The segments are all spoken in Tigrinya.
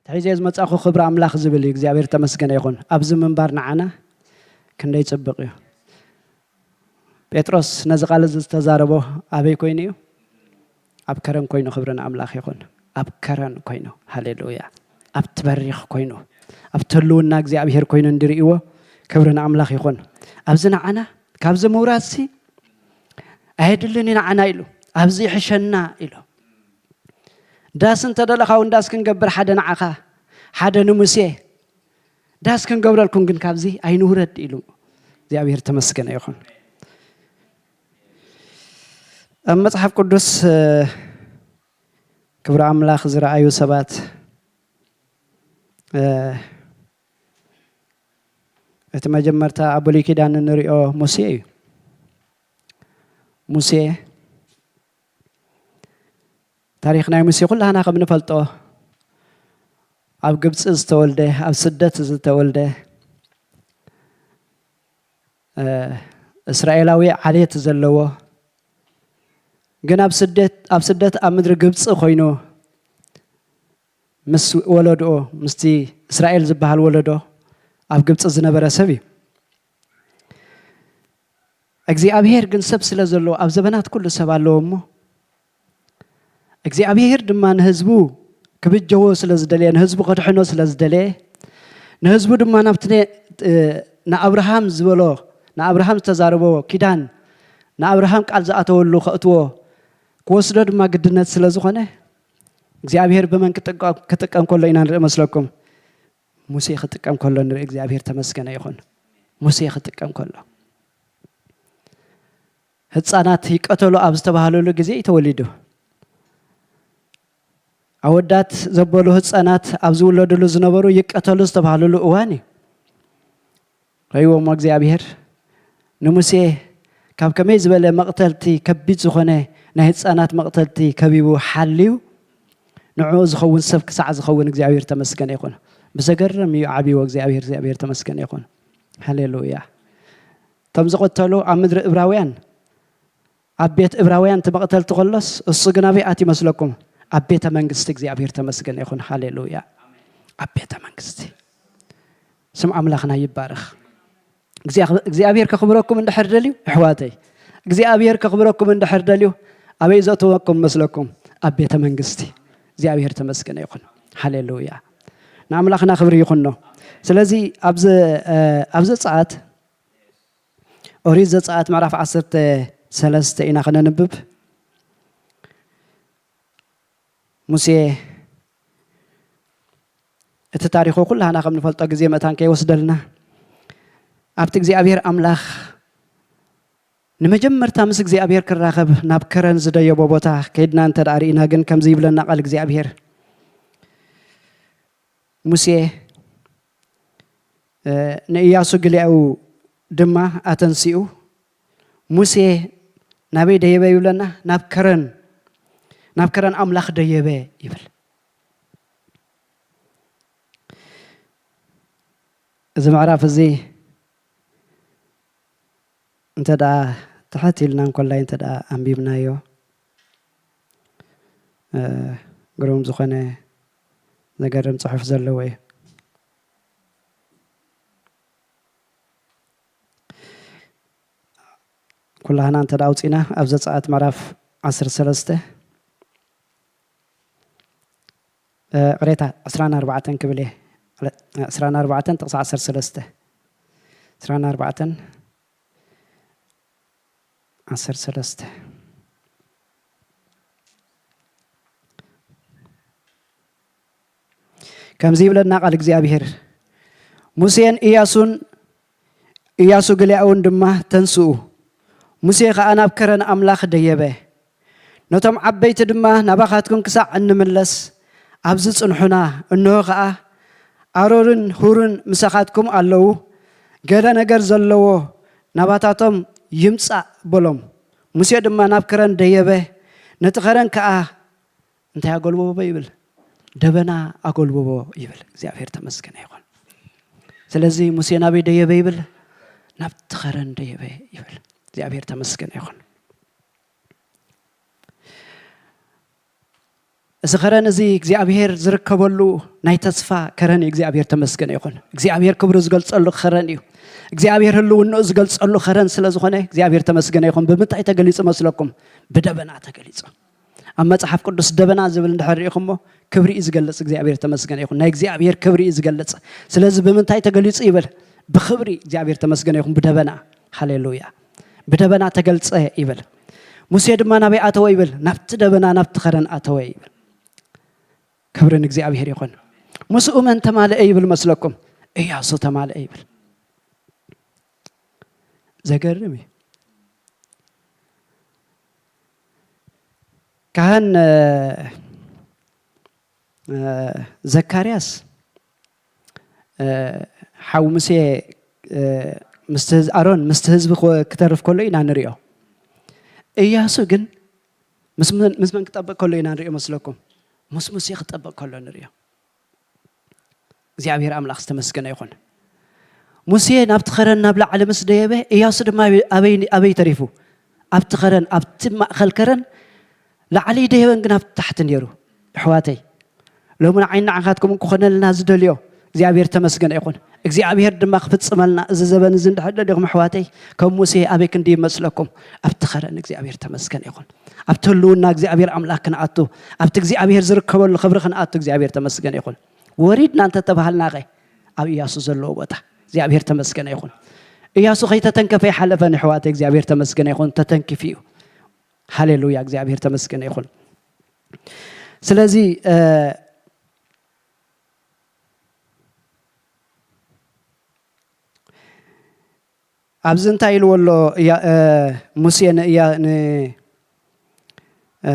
ትሒዘ ዝመጻኹ ክብሪ ኣምላኽ ዝብል እዩ። እግዚኣብሔር ተመስገነ ይኹን። ኣብዚ ምንባር ንዓና ክንደይ ጽብቕ እዩ። ጴጥሮስ ነዚ ቃል እዚ ዝተዛረቦ ኣበይ ኮይኑ እዩ? ኣብ ከረን ኮይኑ። ክብሪ ንኣምላኽ ይኹን። ኣብ ከረን ኮይኑ፣ ሃሌሉያ፣ ኣብቲ በሪኽ ኮይኑ፣ ኣብቲ ህልውና እግዚኣብሔር ኮይኑ እንድርእይዎ ክብሪ ንኣምላኽ ይኹን። ኣብዚ ንዓና ካብዚ ምውራድሲ ኣየድልን እዩ ንዓና ኢሉ፣ ኣብዚ ይሕሸና ኢሉ። ዳስ እንተደለኻ እውን ዳስ ክንገብር፣ ሓደ ንዓኻ ሓደ ንሙሴ፣ ዳስ ክንገብረልኩም ግን ካብዚ ኣይንውረድ ኢሉ። እግዚኣብሔር ተመስገነ ይኹን። ኣብ መጽሓፍ ቅዱስ ክብሪ ኣምላኽ ዝረኣዩ ሰባት እቲ መጀመርታ ኣብ ብሉይ ኪዳን እንሪኦ ሙሴ እዩ። ሙሴ፣ ታሪኽ ናይ ሙሴ ኩላህና ከም ንፈልጦ፣ ኣብ ግብፂ ዝተወልደ፣ ኣብ ስደት ዝተወልደ፣ እስራኤላዊ ዓሌት ዘለዎ፣ ግን ኣብ ስደት ኣብ ስደት ኣብ ምድሪ ግብፂ ኮይኑ ምስ ወለድኦ፣ ምስቲ እስራኤል ዝበሃል ወለዶ ኣብ ግብፂ ዝነበረ ሰብ እዩ። እግዚኣብሔር ግን ሰብ ስለ ዘለዎ፣ ኣብ ዘበናት ኩሉ ሰብ ኣለዎ እሞ፣ እግዚኣብሔር ድማ ንህዝቡ ክብጀዎ ስለ ዝደለየ፣ ንህዝቡ ከድሕኖ ስለ ዝደለየ፣ ንህዝቡ ድማ ናብቲ ነ-፣ እ፣ ንኣብርሃም ዝበሎ፣ ንኣብርሃም ዝተዛረቦ ኪዳን፣ ንኣብርሃም ቃል ዝኣተወሉ ከእትዎ ክወስዶ ድማ ግድነት ስለ ዝኾነ፣ እግዚኣብሔር ብመን ክጥቀ-፣ ክጥቀም ከሎ ኢና ንርኢ መስለኩም? ሙሴ ክጥቀም ከሎ ንርኢ። እግዚኣብሔር ተመስገነ ይኹን። ሙሴ ክጥቀም ከሎ፣ ህፃናት ይቀተሉ ኣብ ዝተባህለሉ ግዜ እዩ ተወሊዱ። ኣወዳት ዘበሉ ህፃናት ኣብ ዝውለድሉ ዝነበሩ ይቀተሉ ዝተባህለሉ እዋን እዩ። ረይዎ እሞ እግዚኣብሔር ንሙሴ ካብ ከመይ ዝበለ መቕተልቲ፣ ከቢድ ዝኾነ ናይ ህፃናት መቕተልቲ ከቢቡ ሓልዩ፣ ንዕኡ ዝኸውን ሰብ ክሳዕ ዝኸውን እግዚኣብሔር ተመስገነ ይኹን። ብዘገርም እዩ ዓብይዎ እግዚኣብሔር፣ እግዚኣብሔር ተመስገነ ይኹን። ሃሌሉያ። እቶም ዝቐተሉ ኣብ ምድሪ እብራውያን፣ ኣብ ቤት እብራውያን እቲ መቕተልቲ ከሎስ፣ እሱ ግን ኣበይ ኣትዩ መስለኩም? ኣብ ቤተ መንግስቲ እግዚኣብሔር ተመስገነ ይኹን። ሃሌሉያ። ኣብ ቤተ መንግስቲ። ስም ኣምላኽና ይባረኽ። እግዚኣብ-፣ እግዚኣብሔር ከኽብረኩም እንድሕር ደልዩ፣ ኣሕዋተይ፣ እግዚኣብሔር ከኽብረኩም እንድሕር ደልዩ፣ ኣበይ ዘእትወኩም መስለኩም? ኣብ ቤተ መንግስቲ። እግዚኣብሔር ተመስገነ ይኹን። ሃሌሉያ። ንኣምላኽና ክብሪ ይኹኖ። ስለዚ ኣብዚ፣ እ፣ ኣብ ዘጸኣት፣ ኦሪት ዘጸኣት ምዕራፍ ዓሰርተ ሰለስተ ኢና ከነንብብ። ሙሴ፣ እቲ ታሪኹ ኩላህና ከም ንፈልጦ ግዜ መታን ከይወስደልና፣ ኣብቲ እግዚኣብሔር ኣምላኽ ንመጀመርታ ምስ እግዚኣብሔር ክራኸብ ናብ ከረን ዝደየቦ ቦታ ከይድና እንተ ደኣ ርኢና ግን ከምዚ ይብለና ቃል እግዚኣብሔር። ሙሴ፣ እ፣ ንእያሱ ግሊያኡ ድማ ኣተንሲኡ፣ ሙሴ ናበይ ደየበ ይብለና? ናብ ከረን፣ ናብ ከረን ኣምላኽ ደየበ ይብል። እዚ ምዕራፍ እዚ እንተ ደኣ ትሕት ኢልና እንኮላይ እንተ ደኣ ኣንቢብናዮ፣ እ፣ ግሩም ዝኾነ ዘገርም ጽሑፍ ዘለዎ እዩ። ኩላህና እንተ ደኣ ኣውጺእና ኣብ ዘጸኣት ምዕራፍ ዓሰርተ ሰለስተ፣ እ፣ ቅሬታ ዕስራን ኣርባዕተን ክብል እየ። ዕስራን ኣርባዕተን ጥቕሲ ዓሰርተ ሰለስተ። ዕስራን ኣርባዕተን ዓሰርተ ሰለስተ። ከምዚ ይብለና ቃል እግዚኣብሔር፣ ሙሴን ኢያሱን፣ ኢያሱ ግሊያኡን ድማ ተንስኡ፣ ሙሴ ኸኣ ናብ ከረን ኣምላኽ ደየበ። ነቶም ዓበይቲ ድማ፣ ናባኻትኩም ክሳዕ እንምለስ ኣብዚ ጽንሑና፣ እንሆ ኸኣ ኣሮንን ሁርን ምሳኻትኩም ኣለዉ፣ ገለ ነገር ዘለዎ ናባታቶም ይምጻእ በሎም። ሙሴ ድማ ናብ ከረን ደየበ፣ ነቲ ከረን ከኣ እንታይ ኣጎልበቦ ይብል? ደበና ኣጎልበቦ ይብል። እግዚኣብሔር ተመስገነ ይኹን። ስለዚ ሙሴ ናበይ ደየበ ይብል? ናብቲ ከረን ደየበ ይብል። እግዚኣብሔር ተመስገነ ይኹን። እዚ ኸረን እዚ እግዚኣብሔር ዝርከበሉ ናይ ተስፋ ከረን እዩ። እግዚኣብሔር ተመስገነ ይኹን። እግዚኣብሔር ክብሩ ዝገልጸሉ ኸረን እዩ። እግዚኣብሔር ህልውንኡ ዝገልጸሉ ኸረን ስለ ዝኾነ እግዚኣብሔር ተመስገነ ይኹን። ብምንታይ ተገሊጹ መስለኩም? ብደበና ተገሊጹ። ኣብ መጽሓፍ ቅዱስ ደበና ዝብል እንድሕር ርኢኹሞ፣ ክብሪ እዩ ዝገልጽ። እግዚኣብሔር ተመስገነ ይኹን። ናይ እግዚኣብሔር ክብሪ እዩ ዝገልጽ። ስለዚ ብምንታይ ተገሊጹ ይብል? ብኽብሪ እግዚኣብሔር ተመስገነ ይኹን። ብደበና። ሃሌሉያ። ብደበና ተገልጸ ይብል። ሙሴ ድማ ናበይ ኣተወ ይብል? ናብቲ ደበና፣ ናብቲ ኸረን ኣተወ ይብል። ክብሪ ንእግዚኣብሔር ይኹን። ምስኡ መን ተማልአ ይብል መስለኩም? እያሱ ተማልአ ይብል። ዘገርም እዩ። ካህን እ፣ እ፣ ዘካርያስ እ፣ ሓው ሙሴ እ፣ ምስቲ ህዝ-፣ ኣሮን ምስቲ ህዝቢ ክወ-፣ ክተርፍ ከሎ ኢና ንሪኦ። እያሱ ግን ምስ መን፣ ምስ መን ክጠብቕ ከሎ ኢና ንሪኦ መስለኩም? ምስ ሙሴ ክጠብቕ ከሎ ንሪኦ። እግዚኣብሔር ኣምላኽ ዝተመስገነ ይኹን። ሙሴ ናብቲ ኸረን ናብ ላዕሊ ምስ ደየበ፣ እያሱ ድማ ኣበይ፣ ኣበይ ተሪፉ? ኣብቲ ኸረን፣ ኣብቲ ማእኸል ከረን ላዕሊ ደየበን ግን ኣብ ታሕቲ ነይሩ። ኣሕዋተይ፣ ሎሚ ንዓይን ንዓኻትኩም ክኾነልና ዝደልዮ እግዚኣብሔር ተመስገነ ይኹን። እግዚኣብሔር ድማ ክፍጽመልና እዚ ዘበን እዚ እንድሕር ደሊኹም ኣሕዋተይ፣ ከም ሙሴ ኣበይ ክንዲ ይመስለኩም? ኣብቲ ኸረን እግዚኣብሔር ተመስገነ ይኹን። ኣብቲ ህልውና እግዚኣብሔር ኣምላኽ ክንኣቱ፣ ኣብቲ እግዚኣብሔር ዝርከበሉ ክብሪ ክንኣቱ እግዚኣብሔር ተመስገነ ይኹን። ወሪድና እንተተባሃልናኸ ኣብ እያሱ ዘለዎ ቦታ እግዚኣብሔር ተመስገነ ይኹን። እያሱ ከይተተንከፈ ይሓለፈን ኣሕዋተይ፣ እግዚኣብሔር ተመስገነ ይኹን። ተተንኪፉ እዩ። ሃሌሉያ፣ እግዚኣብሔር ተመስገነ ይኹን። ስለዚ እ፣ ኣብዚ እንታይ ኢልዎ ኣሎ? እያ፣ እ፣ ሙሴ ንእያ-፣ ን-፣ እ፣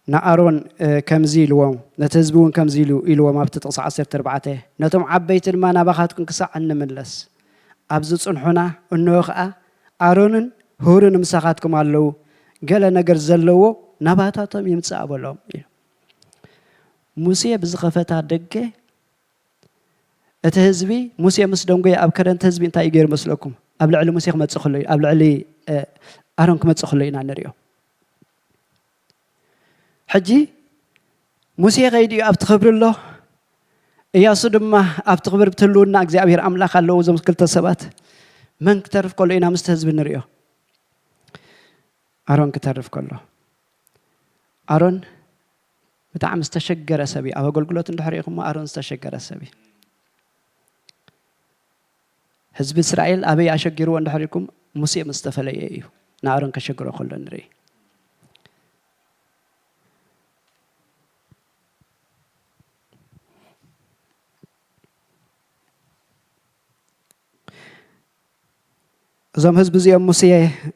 ንኣሮን፣ እ፣ ከምዚ ኢልዎም፣ ነቲ ህዝቢ እውን ከምዚ ኢሉ፣ ኢልዎም ኣብቲ ጥቕሲ ዓሰርተ ኣርባዕተ፣ ነቶም ዓበይቲ ድማ ናባኻትኩም ክሳዕ እንምለስ፣ ኣብዚ ጽንሑና፣ እንሆ ኸኣ ኣሮንን ሁርን ምሳኻትኩም ኣለዉ፣ ገለ ነገር ዘለዎ ናባታቶም ይምጻእ በሎም ኢሉ። ሙሴ ብዝኸፈታ ደገ እቲ ህዝቢ፣ ሙሴ ምስ ደንጎየ ኣብ ከረንቲ ህዝቢ እንታይ እዩ ገይሩ መስለኩም? ኣብ ልዕሊ ሙሴ ክመጽእ ከሎ እዩ፣ ኣብ ልዕሊ፣ እ፣ ኣሮን ክመጽእ ከሎ ኢና ንሪኦ። ሕጂ ሙሴ ከይዱ እዩ ኣብቲ ክብሪ ኣሎ፣ እያሱ ድማ ኣብቲ ክብሪ ብትህልውና እግዚኣብሔር ኣምላኽ ኣለዉ። እዞም ክልተ ሰባት መን ክተርፍ ከሎ ኢና ምስቲ ህዝቢ ንሪኦ? ኣሮን ክተርፍ ከሎ። ኣሮን ብጣዕሚ ዝተሸገረ ሰብ እዩ። ኣብ ኣገልግሎት እንድሕር ኢኹሞ ኣሮን ዝተሸገረ ሰብ እዩ። ህዝቢ እስራኤል ኣበይ ኣሸጊርዎ እንድሕር ኢልኩም፣ ሙሴ ምስ ተፈለየ እዩ ንኣሮን ከሸግሮ ከሎ ንርኢ። እዞም ህዝቢ እዚኦም ሙሴ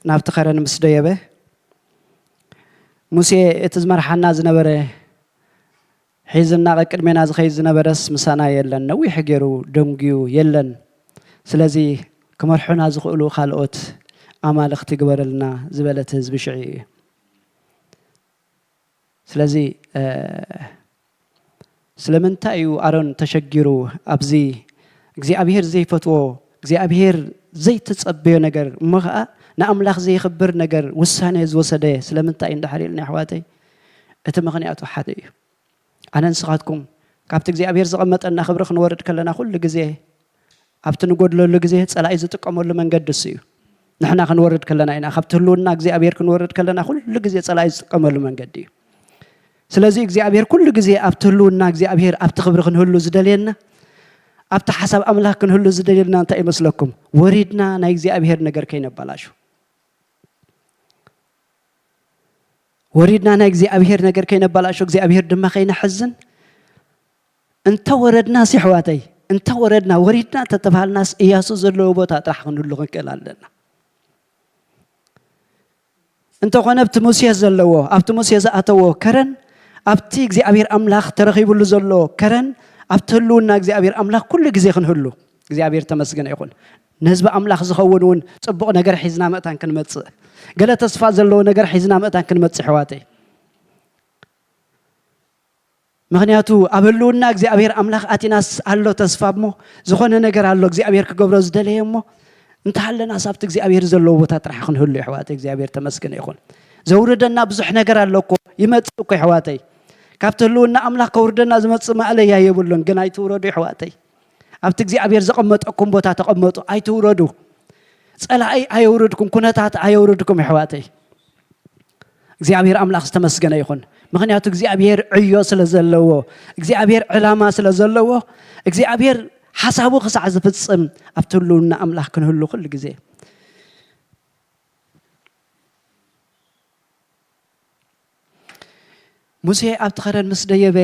ናብቲ ከረን ምስ ደየበ፣ ሙሴ እቲ ዝመርሓና ዝነበረ ሒዝና ቀቅድሜና ዝኸይድ ዝነበረስ ምሳና የለን፣ ነዊሕ ገይሩ ደንጉዩ የለን። ስለዚ ክመርሑና ዝኽእሉ ካልኦት ኣማልኽቲ ግበረልና ዝበለ እቲ ህዝቢ ሽዑ እዩ። ስለዚ፣ እ፣ ስለምንታይ እዩ ኣሮን ተሸጊሩ ኣብዚ እግዚኣብሄር ዘይፈትዎ፣ እግዚኣብሄር ዘይተጸበዮ ነገር፣ እሞ ኸኣ ንኣምላኽ ዘየኽብር ነገር ውሳኔ ዝወሰደ ስለምንታይ እንድሕር ኢልና ኣሕዋተይ፣ እቲ ምኽንያቱ ሓደ እዩ። ኣነ ንስኻትኩም ካብቲ እግዚኣብሄር ዘቐመጠና ክብሪ ክንወርድ ከለና ኩሉ ግዜ ኣብቲ ንጎድለሉ ግዜ ጸላኢ ዝጥቀመሉ መንገዲ እሱ እዩ። ንሕና ክንወርድ ከለና ኢና፣ ካብቲ ህልውና እግዚኣብሔር ክንወርድ ከለና ኩሉ ግዜ ጸላኢ ዝጥቀመሉ መንገዲ እዩ። ስለዚ እግዚኣብሔር ኩሉ ግዜ ኣብቲ ህልውና እግዚኣብሔር ኣብቲ ክብሪ ክንህሉ ዝደልየና፣ ኣብቲ ሓሳብ ኣምላኽ ክንህሉ ዝደልየና እንታይ ይመስለኩም? ወሪድና ናይ እግዚኣብሔር ነገር ከይነበላሹ። ወሪድና ናይ እግዚኣብሔር ነገር ከይነበላሾ፣ እግዚኣብሔር ድማ ከይነሕዝን፣ እንተ ወረድናስ፣ የሕዋተይ፣ እንተ ወረድና፣ ወሪድና እንተተባሃልናስ፣ እያሱ ዘለዎ ቦታ ጥራሕ ክንህሉ ክንክእል ኣለና። እንተኾነ ኣብቲ ሙሴ ዘለዎ፣ ኣብቲ ሙሴ ዝኣተዎ ከረን፣ ኣብቲ እግዚኣብሔር ኣምላኽ ተረኺቡሉ ዘሎ ከረን፣ ኣብቲ ህልውና እግዚኣብሔር ኣምላኽ ኩሉ ግዜ ክንህሉ፣ እግዚኣብሔር ተመስገነ ይኹን። ንህዝቢ ኣምላኽ ዝኸውን እውን ጽቡቕ ነገር ሒዝና ምእታን ክንመጽእ፣ ገለ ተስፋ ዘለዎ ነገር ሒዝና ምእታን ክንመጽእ፣ ኣሕዋተይ። ምኽንያቱ ኣብ ህልውና እግዚኣብሔር ኣምላኽ ኣቲናስ ኣሎ ተስፋ እሞ፣ ዝኾነ ነገር ኣሎ እግዚኣብሔር ክገብሮ ዝደለየ እሞ፣ እንተሃለናስ ኣብቲ እግዚኣብሔር ዘለዎ ቦታ ጥራሕ ክንህሉ፣ ኣሕዋተይ፣ እግዚኣብሔር ተመስገነ ይኹን። ዘውርደና ብዙሕ ነገር ኣሎ እኮ፣ ይመጽእ እኮ፣ የሕዋተይ። ካብቲ ህልውና ኣምላኽ ከውርደና ዝመጽእ ማእለያ የብሉን። ግን ኣይትውረዱ፣ የሕዋተይ። ኣብቲ እግዚኣብሔር ዘቐመጠኩም ቦታ ተቐመጡ፣ ኣይትውረዱ። ጸላኢ ኣየውርድኩም፣ ኩነታት ኣየውርድኩም፣ የሕዋተይ። እግዚኣብሔር ኣምላኽ ዝተመስገነ ይኹን። ምኽንያቱ እግዚኣብሔር ዕዮ ስለ ዘለዎ፣ እግዚኣብሔር ዕላማ ስለ ዘለዎ፣ እግዚኣብሔር ሓሳቡ ክሳዕ ዝፍጽም ኣብቲ ህልውና ኣምላኽ ክንህሉ ኩሉ ግዜ። ሙሴ ኣብቲ ኸረን ምስ ደየበ፣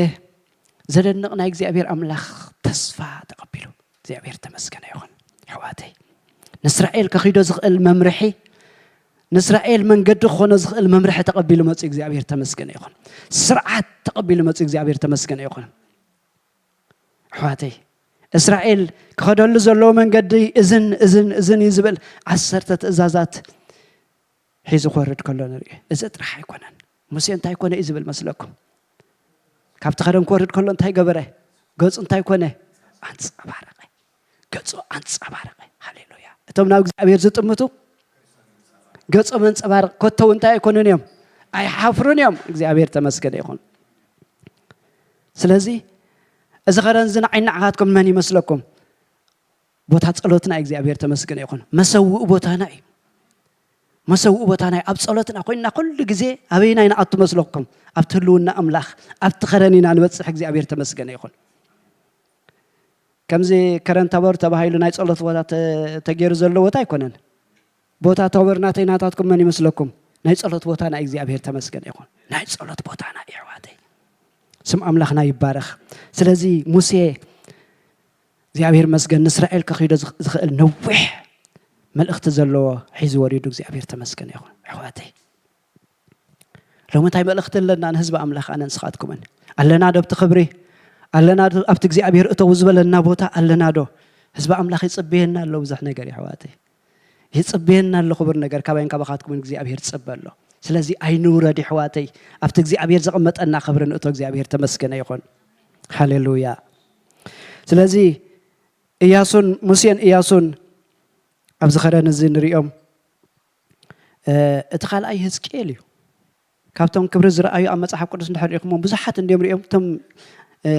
ዘደንቕ ናይ እግዚኣብሔር ኣምላኽ ተስፋ ተቐቢሉ። እግዚኣብሔር ተመስገነ ይኹን። ኣሕዋተይ፣ ንእስራኤል ከኺዶ ዝኽእል መምርሒ፣ ንእስራኤል መንገዲ ክኾኖ ዝኽእል መምርሒ ተቐቢሉ መጽኡ። እግዚኣብሔር ተመስገነ ይኹን። ስርዓት ተቐቢሉ መጽኡ። እግዚኣብሔር ተመስገነ ይኹን። ኣሕዋተይ፣ እስራኤል ክኸደሉ ዘለዎ መንገዲ እዝን እዝን እዝን እዩ ዝብል ዓሰርተ ትእዛዛት ሒዙ ክወርድ ከሎ ንርኢ። እዚ ጥራሕ ኣይኮነን። ሙሴ እንታይ ኮነ እዩ ዝብል መስለኩም? ካብቲ ኸረን ክወርድ ከሎ እንታይ ገበረ? ገጹ እንታይ ኮነ? ኣንጸባረቐ። ገጹ ኣንጸባረቐ። ሃሌሉያ። እቶም ናብ እግዚኣብሔር ዝጥምቱ ገጾም ኣንጸባርቕ። ኮተው እንታይ ኣይኮኑን እዮም? ኣይሓፍሩን እዮም። እግዚኣብሔር ተመስገነ ይኹን። ስለዚ እዚ ኸረን እዚ ንዓይ ንዓኻትኩም መን ይመስለኩም? ቦታ ጸሎትና እዩ። እግዚኣብሔር ተመስገነ ይኹን። መሰውእ ቦታና እዩ። መሰውእ ቦታና እዩ። ኣብ ጸሎትና ኮይንና ኩሉ ግዜ ኣበይና ኢና ኣቱ መስለኩም? ኣብቲ ህልውና ኣምላኽ፣ ኣብቲ ኸረን ኢና ንበጽሕ። እግዚኣብሔር ተመስገነ ይኹን። ከምዚ ከረን ታቦር ተባሂሉ ናይ ጸሎት ቦታ ተ-፣ ተገይሩ ዘሎ ቦታ ኣይኮነን። ቦታ ታቦር ናተይ ናታትኩም መን ይመስለኩም? ናይ ጸሎት ቦታና እዩ። እግዚኣብሔር ተመስገነ ይኹን። ናይ ጸሎት ቦታና እዩ፣ ኣሕዋተይ። ስም ኣምላኽና ይባረኽ። ስለዚ ሙሴ እግዚኣብሔር መስገን ንእስራኤል ከኺዶ ዝኽ-፣ ዝኽእል ነዊሕ መልእኽቲ ዘለዎ ሒዙ ወሪዱ። እግዚኣብሔር ተመስገነ ይኹን፣ ኣሕዋተይ። ሎሚ እንታይ መልእኽቲ ኣለና ንህዝቢ ኣምላኽ፣ ኣነ ንስኻትኩምን? ኣለና ዶ ኣብቲ ክብሪ? ኣለና ዶ ኣብቲ እግዚኣብሔር እተው ዝበለና ቦታ ኣለና ዶ? ህዝቢ ኣምላኽ ይጽበየና ኣሎ ብዙሕ ነገር፣ ኣሕዋተይ። ይጽበየና ኣሎ ክቡር ነገር፣ ካባይን ካባኻትኩምን እግዚኣብሔር ይጽበ ኣሎ። ስለዚ ኣይንውረድ፣ ኣሕዋተይ። ኣብቲ እግዚኣብሔር ዘቐመጠና ክብሪ ንእቶ። እግዚኣብሔር ተመስገነ ይኹን። ሃሌሉያ። ስለዚ እያሱን፣ ሙሴን እያሱን ኣብዚ ኸረን እዚ ንሪኦም። እ፣ እቲ ካልኣይ ህዝቅኤል እዩ። ካብቶም ክብሪ ዝረኣዩ ኣብ መጽሓፍ ቅዱስ እንድሕር ርኢኹሞም፣ ብዙሓት እንድዮም ሪኦም። እቶም፣ እ፣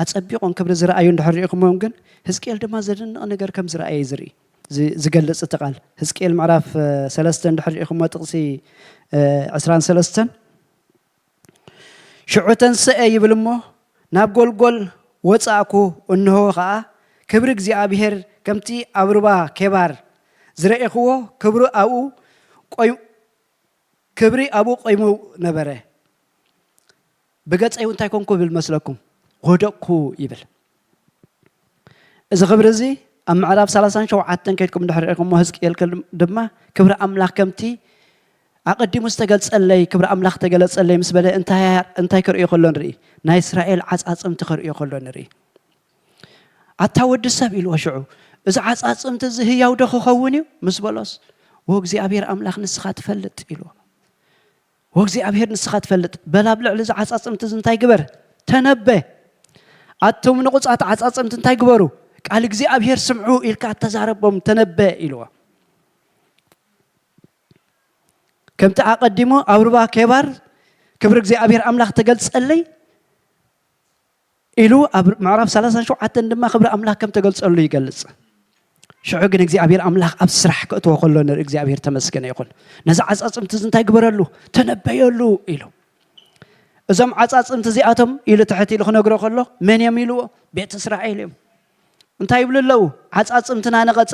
ኣጸቢቖም ክብሪ ዝረኣዩ እንድሕር ሪኢኹሞም ግን፣ ህዝቅኤል ድማ ዘደንቕ ነገር ከም ዝረኣየ እዩ ዝርኢ፣ ዝ-፣ ዝገልጽ እቲ ቃል። ህዝቅኤል ምዕራፍ፣ እ፣ ሰለስተ እንድሕር ርኢኹሞ ጥቕሲ፣ እ፣ ዕስራን ሰለስተን፣ ሽዑ ተንስአ ይብል እሞ፣ ናብ ጎልጎል ወጻእኩ፣ እንሆ ኸኣ ክብሪ እግዚኣብሔር ከምቲ ኣብ ሩባ ኬባር ዝረኤኽዎ ክብሪ ኣብኡ ቆይ-፣ ክብሪ ኣብኡ ቆይሙ ነበረ። ብገጸይ እውን እንታይ ኮንኩ ይብል መስለኩም? ወደቅኩ ይብል። እዚ ክብሪ እዚ ኣብ ምዕራፍ ሰላሳን ሸውዓተን ከይድኩም እንድሕር ርኢኹሞ፣ ህዝቅኤል ክል-፣ ድማ ክብሪ ኣምላኽ ከምቲ ኣቐዲሙ ዝተገልጸለይ፣ ክብሪ ኣምላኽ ተገለጸለይ ምስ በለ፣ እንታይ፣ እንታይ ክርእዮ ከሎ ንርኢ? ናይ እስራኤል ዓጻጽምቲ ክርእዮ ከሎ ንርኢ። ኣታ ወዲ ሰብ ኢልዎ ሽዑ፣ እዚ ዓጻጽምቲ እዚ ህያው ዶ ክኸውን እዩ? ምስ በሎስ፣ ወእግዚኣብሔር ኣምላኽ ንስኻ ትፈልጥ ኢልዎ። ወእግዚኣብሔር ንስኻ ትፈልጥ። በል ኣብ ልዕሊ እዚ ዓጻጽምቲ እዚ እንታይ ግበር? ተነበ። ኣቶም ንቑጻት ዓጻጽምቲ እንታይ ግበሩ? ቃል እግዚኣብሔር ስምዑ ኢልካ ተዛረቦም፣ ተነበ ኢልዎ። ከምቲ ኣቐዲሙ ኣብ ሩባ ኬባር ክብሪ እግዚኣብሔር ኣምላኽ ተገልጸለይ ኢሉ ኣብ ምዕራፍ ሰላሳን ሸውዓተን ድማ ክብሪ ኣምላኽ ከም ተገልጸሉ ይገልጽ። ሽዑ ግን እግዚኣብሔር ኣምላኽ ኣብ ስራሕ ክእትዎ ከሎ ንርኢ። እግዚኣብሔር ተመስገነ ይኹን። ነዚ ዓጻጽምቲ እዚ እንታይ ግበረሉ? ተነበየሉ ኢሉ። እዞም ዓጻጽምቲ እዚኣቶም ኢሉ ትሕት ኢሉ ክነግሮ ከሎ መን እዮም ኢልዎ? ቤት እስራኤል እዮም። እንታይ ይብሉ ኣለዉ? ዓጻጽምትና ነቐጸ፣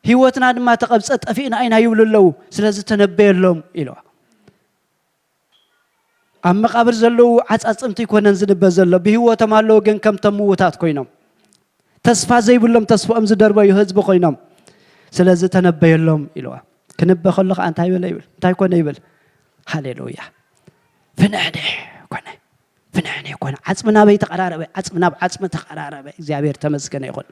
ህይወትና ድማ ተቐብጸ፣ ጠፊእና ኢና ይብሉ ኣለዉ። ስለዚ ተነበየሎም ኢልዋ። ኣብ መቓብር ዘለዉ ዓጻጽምቲ ኣይኮነን ዝንበ ዘሎ፣ ብህይወቶም ኣለዉ ግን ከምቶም ምዉታት ኮይኖም፣ ተስፋ ዘይብሎም ተስፋኦም ዝደርበዩ ህዝቢ ኮይኖም። ስለዚ ተነበየሎም ኢልዋ። ክንበ ከሎ ኸዓ እንታይ በለ ይብል? እንታይ ኮነ ይብል? ሃሌሉያ። ፍንሕንሕ ኮነ። ፍንሕንሕ ኮነ። ዓጽሚ ናበይ ተቐራረበ? ዓጽሚ ናብ ዓጽሚ ተቐራረበ። እግዚኣብሔር ተመስገነ ይኹን።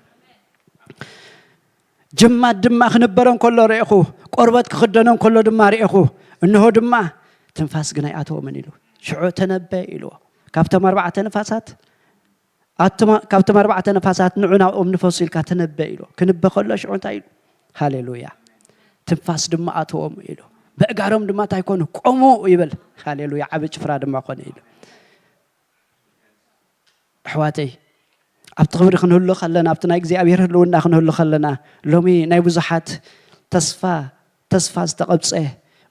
ጅማት ድማ ክንበረ እንከሎ ርኤኹ፣ ቆርበት ክኽደኖ እንከሎ ድማ ርኤኹ። እንሆ ድማ ትንፋስ ግን ኣይኣተዎምን ኢሉ። ሽዑ ተነበ ኢልዎ። ካብቶም ኣርባዕተ ንፋሳት፣ ኣቱማ-፣ ካብቶም ኣርባዕተ ንፋሳት ንዑ ናብኦም ንፈሱ ኢልካ ተነበ ኢልዎ። ክንበ ከሎ ሽዑ እንታይ ኢሉ? ሃሌሉያ። ትንፋስ ድማ ኣተዎም ኢሉ። በእጋሮም ድማ እንታይ ኮኑ? ቆሙ ይብል። ሃሌሉያ! ዓቢ ጭፍራ ድማ ኮነ ኢሉ። ኣሕዋተይ፣ ኣብቲ ክብሪ ክንህሉ ከለና፣ ኣብቲ ናይ እግዚኣብሔር ህልውና ክንህሉ ከለና፣ ሎሚ ናይ ብዙሓት ተስፋ፣ ተስፋ ዝተቐብጸ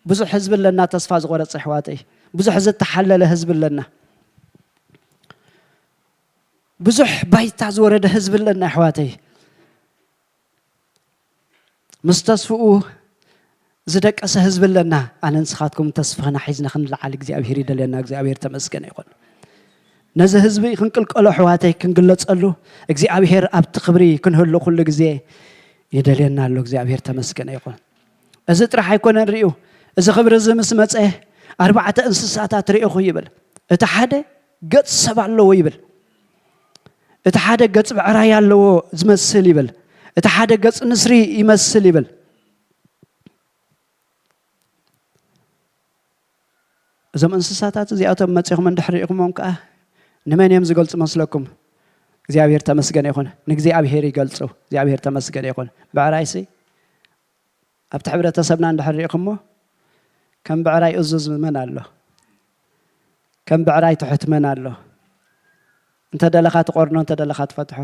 ብዙሕ ህዝቢ ኣለና፣ ተስፋ ዝቖረጸ ኣሕዋተይ፣ ብዙሕ ዝተሓለለ ህዝቢ ኣለና፣ ብዙሕ ባይታ ዝወረደ ህዝቢ ኣለና ኣሕዋተይ። ምስ ተስፍኡ ዝደቀሰ ህዝቢ ኣለና። ኣነ ንስኻትኩም ተስፋና ሒዝና ክንለዓል እግዚኣብሔር ይደልየና። እግዚኣብሔር ተመስገን ይኹን። ነዚ ህዝቢ ክንቅልቀሎ ኣሕዋተይ፣ ክንግለጸሉ፣ እግዚኣብሔር ኣብቲ ክብሪ ክንህሉ ኩሉ ግዜ ይደልየና ኣሎ። እግዚኣብሔር ተመስገን ይኹን። እዚ ጥራሕ ኣይኮነን ርእዩ። እዚ ክብሪ እዚ ምስ መጸ ኣርባዕተ እንስሳታት ርእኹ ይብል። እቲ ሓደ ገጽ ሰብ ኣለዎ ይብል። እቲ ሓደ ገጽ ብዕራይ ኣለዎ ዝመስል ይብል። እቲ ሓደ ገጽ ንስሪ ይመስል ይብል። እዞም እንስሳታት እዚኣቶም መጺኹም እንድሕር ርኢኹሞም ከኣ ንመን እዮም ዝገልጹ መስለኩም? እግዚኣብሔር ተመስገን ይኹን። ንእግዚኣብሔር ይገልጹ። እግዚኣብሔር ተመስገን ይኹን። ብዕራይሲ ኣብቲ ሕብረተሰብና እንድሕር ርኢኹሞ ከም ብዕራይ እዙዝ መን ኣሎ? ከም ብዕራይ ትሑት መን ኣሎ? እንተ ደለኻ ትቆርኖ፣ እንተ ደለኻ ትፈትሖ።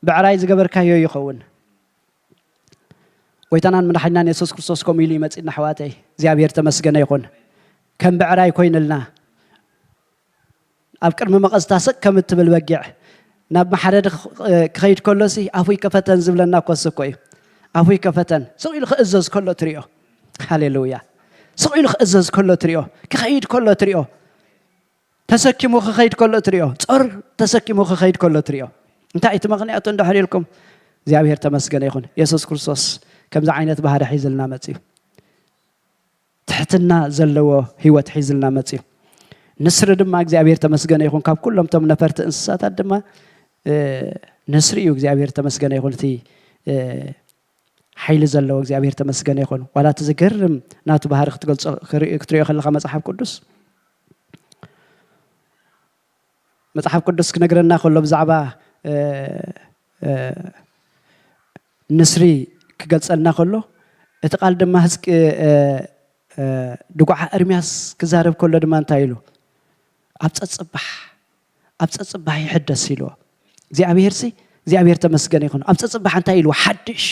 ብዕራይ ዝገበርካዮ ይኸውን። ጎይታናን መድሓኒናን የሱስ ክርስቶስ ከምኡ ኢሉ ይመጽእና ኣሕዋተይ። እግዚኣብሔር ተመስገነ ይኹን። ከም ብዕራይ ኮይንልና ኣብ ቅድሚ መቐዝታ ስቕ ከም እትብል በጊዕ ናብ መሓረዲ ክኸይድ ከሎሲ ኣፉ ይከፈተን ዝብለና እኮ እሱ እኮ እዩ። ኣፉ ይከፈተን ስቕ ኢሉ ክእዘዝ ከሎ ትሪኦ። ሃሌሉያ። ስቕ ኢሉ ክእዘዝ ከሎ ትሪኦ። ክኸይድ ከሎ ትሪኦ። ተሰኪሙ ክኸይድ ከሎ ትሪኦ። ጾር ተሰኪሙ ክኸይድ ከሎ ትሪኦ። እንታይ እቲ ምኽንያቱ እንድሕር ኢልኩም እግዚኣብሔር ተመስገነ ይኹን። የሱስ ክርስቶስ ከምዚ ዓይነት ባህሪ ሒዝልና መጽዩ። ትሕትና ዘለዎ ህይወት ሒዝልና መጽዩ። ንስሪ ድማ እግዚኣብሔር ተመስገነ ይኹን። ካብ ኩሎም እቶም ነፈርቲ እንስሳታት ድማ ንስሪ እዩ እግዚኣብሔር ተመስገነ ይኹን። እቲ ሓይሊ ዘለዎ እግዚኣብሔር ተመስገነ ይኹን። ዋላ እቲ ዝገርም ናቱ ባህሪ ክትገልጾ ክትሪኦ ከለኻ መጽሓፍ ቅዱስ መጽሓፍ ቅዱስ ክነግረና ከሎ ብዛዕባ ንስሪ ክገልጸልና ከሎ እቲ ቃል ድማ ህዝቂ ድጓዓ እርምያስ ክዛረብ ከሎ ድማ እንታይ ኢሉ ኣብ ጸጽባሕ ኣብ ጸጽባሕ ይሕደስ ኢልዎ እግዚኣብሔር ሲ እግዚኣብሔር ተመስገን ይኹን ኣብ ጸጽባሕ እንታይ ኢልዎ ሓድሽ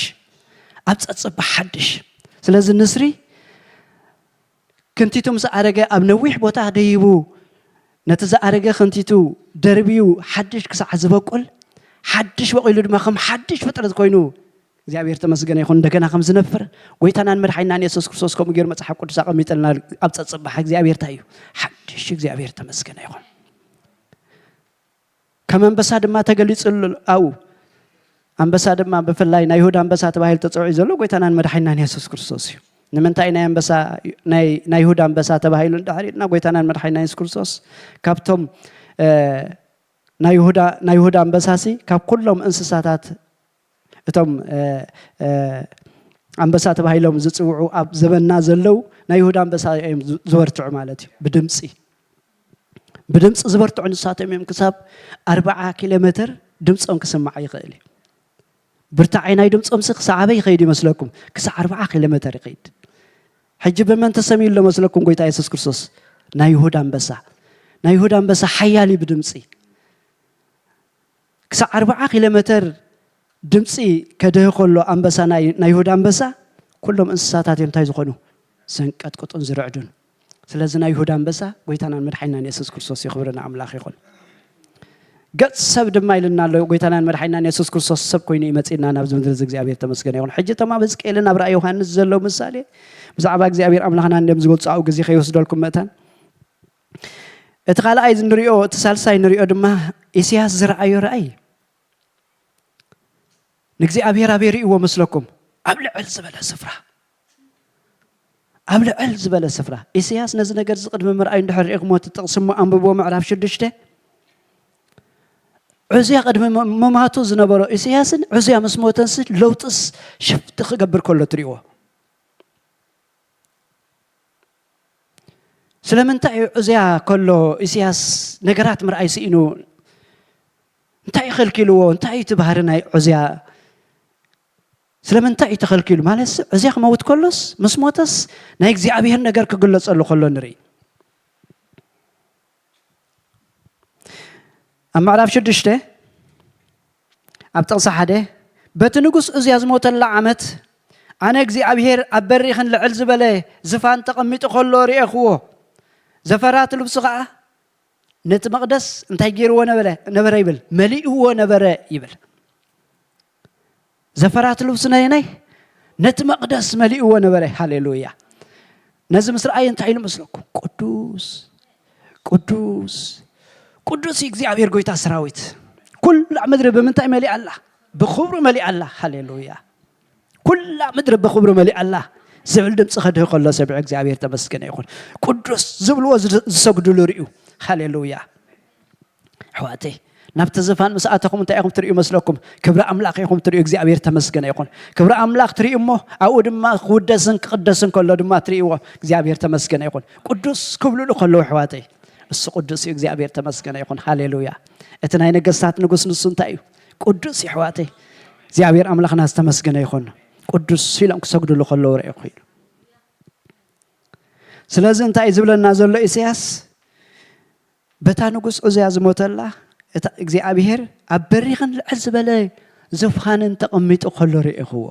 ኣብ ጸጽባሕ ሓድሽ ስለዚ ንስሪ ክንቲቱ ምስ ኣረገ ኣብ ነዊሕ ቦታ ደይቡ ነቲ ዝኣረገ ክንቲቱ ደርብዩ ሓድሽ ክሳዕ ዝበቁል ሓድሽ በቂሉ ድማ ከም ሓድሽ ፍጥረት ኮይኑ እግዚኣብሔር ተመስገነ ይኹን እንደገና ከም ዝነፍር ጎይታናን መድሓይናን የሱስ ክርስቶስ ከምኡ ገይሩ መፅሓፍ ቅዱስ ኣቐሚጠልና ኣብ ፀፅባሕ እግዚኣብሔር እንታይ እዩ ሓድሽ እግዚኣብሔር ተመስገነ ይኹን ከም ኣንበሳ ድማ ተገሊፁ ኣብኡ ኣንበሳ ድማ ብፍላይ ናይ ይሁዳ ኣንበሳ ተባሂሉ ተፀውዒ ዘሎ ጎይታናን መድሓይናን የሱስ ክርስቶስ እዩ ንምንታይ ናይ ኣንበሳ ናይ ይሁዳ ኣንበሳ ተባሂሉ እንድሕር ኢልና ጎይታናን መድሓይና የሱስ ክርስቶስ ካብቶም ናይ ይሁዳ ኣንበሳሲ ካብ ኩሎም እንስሳታት እቶም ኣንበሳ ተባሂሎም ዝፅውዑ ኣብ ዘበንና ዘለዉ ናይ ይሁዳ ኣንበሳ እዮም ዝበርትዑ ማለት እዩ ብድምፂ ብድምፂ ዝበርትዑ ንሳቶም እዮም ክሳብ ኣርባዓ ኪሎ ሜትር ድምፆም ክስማዕ ይኽእል እዩ ብርታዐይ ናይ ድምፆምሲ ክሳዕ ኣበይ ይኸይድ ይመስለኩም ክሳዕ ኣርባዓ ኪሎ ሜትር ይኸይድ ሕጂ ብመን ተሰሚሉ ዶ መስለኩም ጎይታ የሱስ ክርስቶስ ናይ ይሁዳ ኣንበሳ ናይ ይሁዳ ኣንበሳ ሓያል እዩ ብድምፂ ክሳዕ ኣርባዓ ኪሎ ሜትር ድምፂ ከድህ ከሎ ኣንበሳ ናይ ይሁዳ ኣንበሳ ኩሎም እንስሳታት እዮም እንታይ ዝኾኑ ዘንቀጥቅጡን ዝርዕዱን ስለዚ ናይ ይሁዳ ኣንበሳ ጎይታናን መድሓይናን የሱስ ክርስቶስ ይኽብርና ኣምላኽ ይኹን ገጽ ሰብ ድማ ኢልና ኣሎ ጎይታናን መድሓይናን የሱስ ክርስቶስ ሰብ ኮይኑ ይመፅእና ናብዚ ምድሪ እዚ እግዚኣብሔር ተመስገነ ይኹን ሕጂ እቶም ኣብ ህዝቅኤልን ኣብ ራእይ ዮሃንስ ዘለዉ ምሳሌ ብዛዕባ እግዚኣብሔር ኣምላኽና እንድም ዝገልፁ ኣብኡ ግዜ ከይወስደልኩም ምእታን እቲ ካልኣይ ንሪኦ እቲ ሳልሳይ ንሪኦ ድማ ኢሳያስ ዝረኣዮ ራእይ ንእግዚኣብሔር ኣበይ ርእይዎ መስለኩም ኣብ ልዕል ዝበለ ስፍራ ኣብ ልዕል ዝበለ ስፍራ ኢሳያስ ነዚ ነገር እዚ ቅድሚ ምርኣዩ እንድሕር ርኢኹሞ እቲ ጥቕሲ እሞ ኣንብብዎ ምዕራፍ ሽዱሽተ ዑዝያ ቅድሚ ምማቱ ዝነበሮ ኢሳያስን ዑዝያ ምስ ሞተንሲ ለውጥስ ሽፍቲ ክገብር ከሎ ትርእይዎ ስለምንታይ እዩ ዑዝያ ከሎ ኢሳያስ ነገራት ምርኣይ ስኢኑ እንታይ ከልኪልዎ እንታይ እቲ ባህሪ ናይ ዑዝያ ስለምንታይ እዩ ተኸልኪሉ? ማለት እዚ ክመውት ከሎስ፣ ምስ ሞተስ ናይ እግዚኣብሔር ነገር ክግለጸሉ ከሎ ንርኢ። ኣብ ምዕራፍ ሽዱሽተ ኣብ ጥቕሲ ሓደ፣ በቲ ንጉስ እዝያ ዝሞተላ ዓመት ኣነ እግዚኣብሔር ኣብ በሪኽን ልዕል ዝበለ ዝፋን ተቐሚጡ ከሎ ርኤኽዎ። ዘፈራት ልብሱ ኸዓ ነቲ መቕደስ እንታይ ገይርዎ ነበረ ነበረ ይብል? መሊእዎ ነበረ ይብል። ዘፈራት ልብሱ ነየናይ ነቲ መቕደስ መሊእዎ ነበረ። ሃሌሉያ። ነዚ ምስ ረኣየ እንታይ ኢሉ መስለኩም? ቅዱስ ቅዱስ ቅዱስ እዩ እግዚኣብሔር ጎይታ ሰራዊት። ኩላ ምድሪ ብምንታይ መሊኣ ኣላ? ብኽብሩ መሊኣ ኣላ። ሃሌሉያ። ኩላ ምድሪ ብኽብሩ መሊኣ ኣላ ዝብል ድምፂ ከድህ ከሎ ሰሚዑ እግዚኣብሔር ተመስገነ ይኹን። ቅዱስ ዝብልዎ ዝሰግድሉ ርእዩ። ሃሌሉያ። ኣሕዋተይ፣ ናብቲ ዝፋን ምስ ኣተኹም እንታይ ኢኹም ትርእዩ መስለኩም? ክብሪ ኣምላኽ ኢኹም ትርእዩ። እግዚኣብሔር ተመስገነ ይኹን። ክብሪ ኣምላኽ ትርእዩ እሞ ኣብኡ ድማ ክውደስን ክቕደስን ከሎ ድማ ትርእይዎ። እግዚኣብሔር ተመስገነ ይኹን። ቅዱስ ክብልሉ ከለዉ ኣሕዋተይ፣ እሱ ቅዱስ እዩ። እግዚኣብሔር ተመስገነ ይኹን። ሃሌሉያ። እቲ ናይ ነገስታት ንጉስ ንሱ እንታይ እዩ? ቅዱስ እዩ ኣሕዋተይ። እግዚኣብሔር ኣምላኽና ዝተመስገነ ይኹን። ቅዱስ ኢሎም ክሰግድሉ ከለዉ ርኤኹ ኢሉ። ስለዚ እንታይ እዩ ዝብለና ዘሎ ኢሳያስ? በታ ንጉስ ዑዝያ ዝሞተላ እታ እግዚኣብሔር ኣብ በሪኽን ልዕል ዝበለ ዝፋንን ተቐሚጡ ከሎ ርኤኽዎ።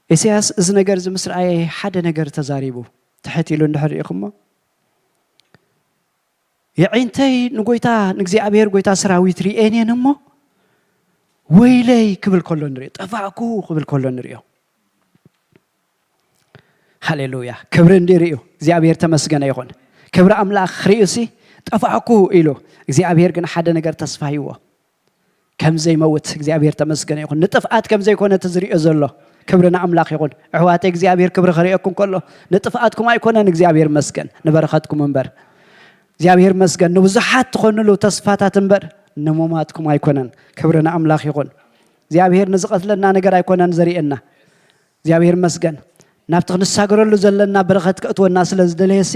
ኢሳያስ እዚ ነገር እዚ ምስ ረኣየ ሓደ ነገር ተዛሪቡ። ትሕት ኢሉ እንድሕር ርኢኹሞ፣ የዒንተይ ንጎይታ ንእግዚኣብሔር ጎይታ ሰራዊት ርእየን እየን እሞ ወይለይ ክብል ከሎ ንሪኦ፣ ጠፋእኩ ክብል ከሎ ንሪኦ። ሃሌሉያ። ክብሪ እንዲ ርእዩ እግዚኣብሔር ተመስገነ ይኹን። ክብሪ ኣምላኽ ርእዩ ሲ ጠፋእኩ ኢሉ። እግዚኣብሔር ግን ሓደ ነገር ተስፋ ሂዎ። ከም ዘይመውት እግዚኣብሔር ተመስገነ ይኹን። ንጥፍኣት ከም ዘይኮነ እቲ ዝሪኦ ዘሎ። ክብሪ ንኣምላኽ ይኹን። ኣሕዋተይ እግዚኣብሔር ክብሪ ከርእየኩም ከሎ ንጥፍኣትኩም ኣይኮነን። እግዚኣብሔር መስገን ንበረኸትኩም እምበር። እግዚኣብሔር መስገን ንብዙሓት ትኾንሉ ተስፋታት እምበር ንሙማትኩም ኣይኮነን። ክብሪ ንኣምላኽ ይኹን። እግዚኣብሔር ንዝቐትለና ነገር ኣይኮነን ዘርእየና። እግዚኣብሔር መስገን ናብቲ ክንሳገረሉ ዘለና በረኸት ከእትወና ስለ ዝደለየሲ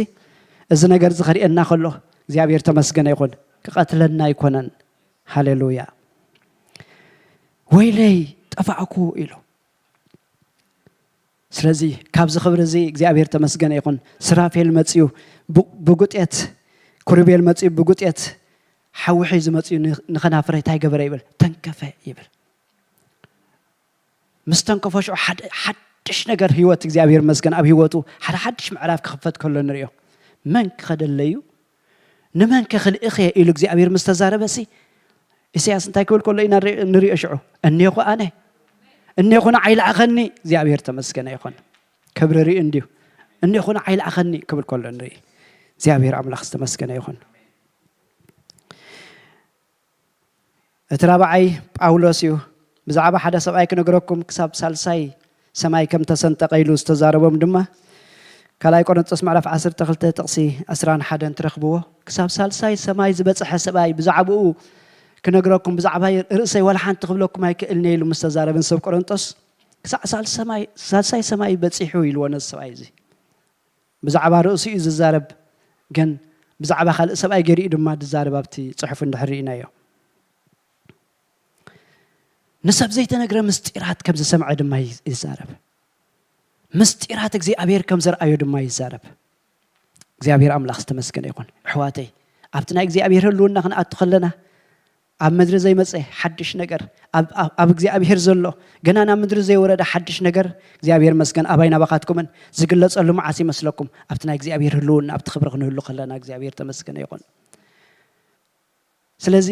እዚ ነገር እዚ ከርእየና ከሎ እግዚኣብሔር ተመስገነ ይኹን። ክቐትለና ኣይኮነን። ሃሌሉያ። ወይለይ ጠፋዕኩ ኢሉ። ስለዚ ካብዚ ክብሪ እዚ እግዚኣብሔር ተመስገነ ይኹን። ስራፌል መፅዩ ብ- ብጉጤት፣ ኩሩቤል መፅዩ ብጉጤት ሓዊ ሒዙ መፅዩ ን- ንኸናፍረይ እንታይ ገበረ ይብል? ተንከፈ ይብል። ምስ ተንከፎ ሽዑ ሓደ ሓድሽ ነገር ህይወት እግዚኣብሔር መስገን ኣብ ህይወቱ ሓደ ሓድሽ ምዕራፍ ክኽፈት ከሎ ንሪኦ። መን ክኸደለዩ? ንመን ከ ክልእኽ እየ ኢሉ እግዚኣብሔር ምስ ተዛረበሲ ኢሳያስ እንታይ ክብል ከሎ ኢና ንሪኦ ሽዑ? እኔኹ ኣነ፣ እኔኹ ንዓይ ለኣኸኒ። እግዚኣብሔር ተመስገነ ይኹን። ክብሪ ርኢ እንድዩ። እኔኹ ንዓይ ለኣኸኒ ክብል ከሎ ንርኢ። እግዚኣብሔር ኣምላኽ ዝተመስገነ ይኹን። እቲ ራብዓይ ጳውሎስ እዩ። ብዛዕባ ሓደ ሰብኣይ ክነግረኩም፣ ክሳብ ሳልሳይ ሰማይ ከም ተሰንጠቐ ኢሉ ዝተዛረቦም ድማ ካልኣይ ቆሮንጦስ ምዕራፍ ዓሰርተ ክልተ ጥቕሲ ዕስራን ሓደን ትረኽብዎ። ክሳብ ሳልሳይ ሰማይ ዝበጽሐ ሰብኣይ ብዛዕባኡ ክነግረኩም፣ ብዛዕባ ርእሰይ ዋላ ሓንቲ ክብለኩም ኣይክእልን ኢሉ ምስ ተዛረበ ንሰብ ቆሮንጦስ፣ ክሳዕ ሳልሳይ ሰማይ በጺሑ ኢልዎ ነዚ ሰብኣይ እዚ። ብዛዕባ ርእሱ እዩ ዝዛረብ፣ ግን ብዛዕባ ካልእ ሰብኣይ ገሊኡ ድማ ዝዛረብ ኣብቲ ጽሑፍ እንድሕር ርኢናዮ። ንሰብ ዘይተነግረ ምስጢራት ከም ዝሰምዐ ድማ ይዛረብ። ምስጢራት እግዚኣብሔር ከም ዘርኣዮ ድማ ይዛረብ። እግዚኣብሔር ኣምላኽ ዝተመስገነ ይኹን። ኣሕዋተይ፣ ኣብቲ ናይ እግዚኣብሔር ህልውና ክንኣቱ ከለና ኣብ ምድሪ ዘይመፀ ሓድሽ ነገር፣ ኣብ እግዚኣብሔር ዘሎ ገና ናብ ምድሪ ዘይወረደ ሓድሽ ነገር እግዚኣብሔር መስገን ኣባይ ናባኻትኩምን ዝግለፀሉ መዓስ ይመስለኩም? ኣብቲ ናይ እግዚኣብሔር ህልውና ኣብቲ ክብሪ ክንህሉ ከለና እግዚኣብሔር ተመስገነ ይኹን። ስለዚ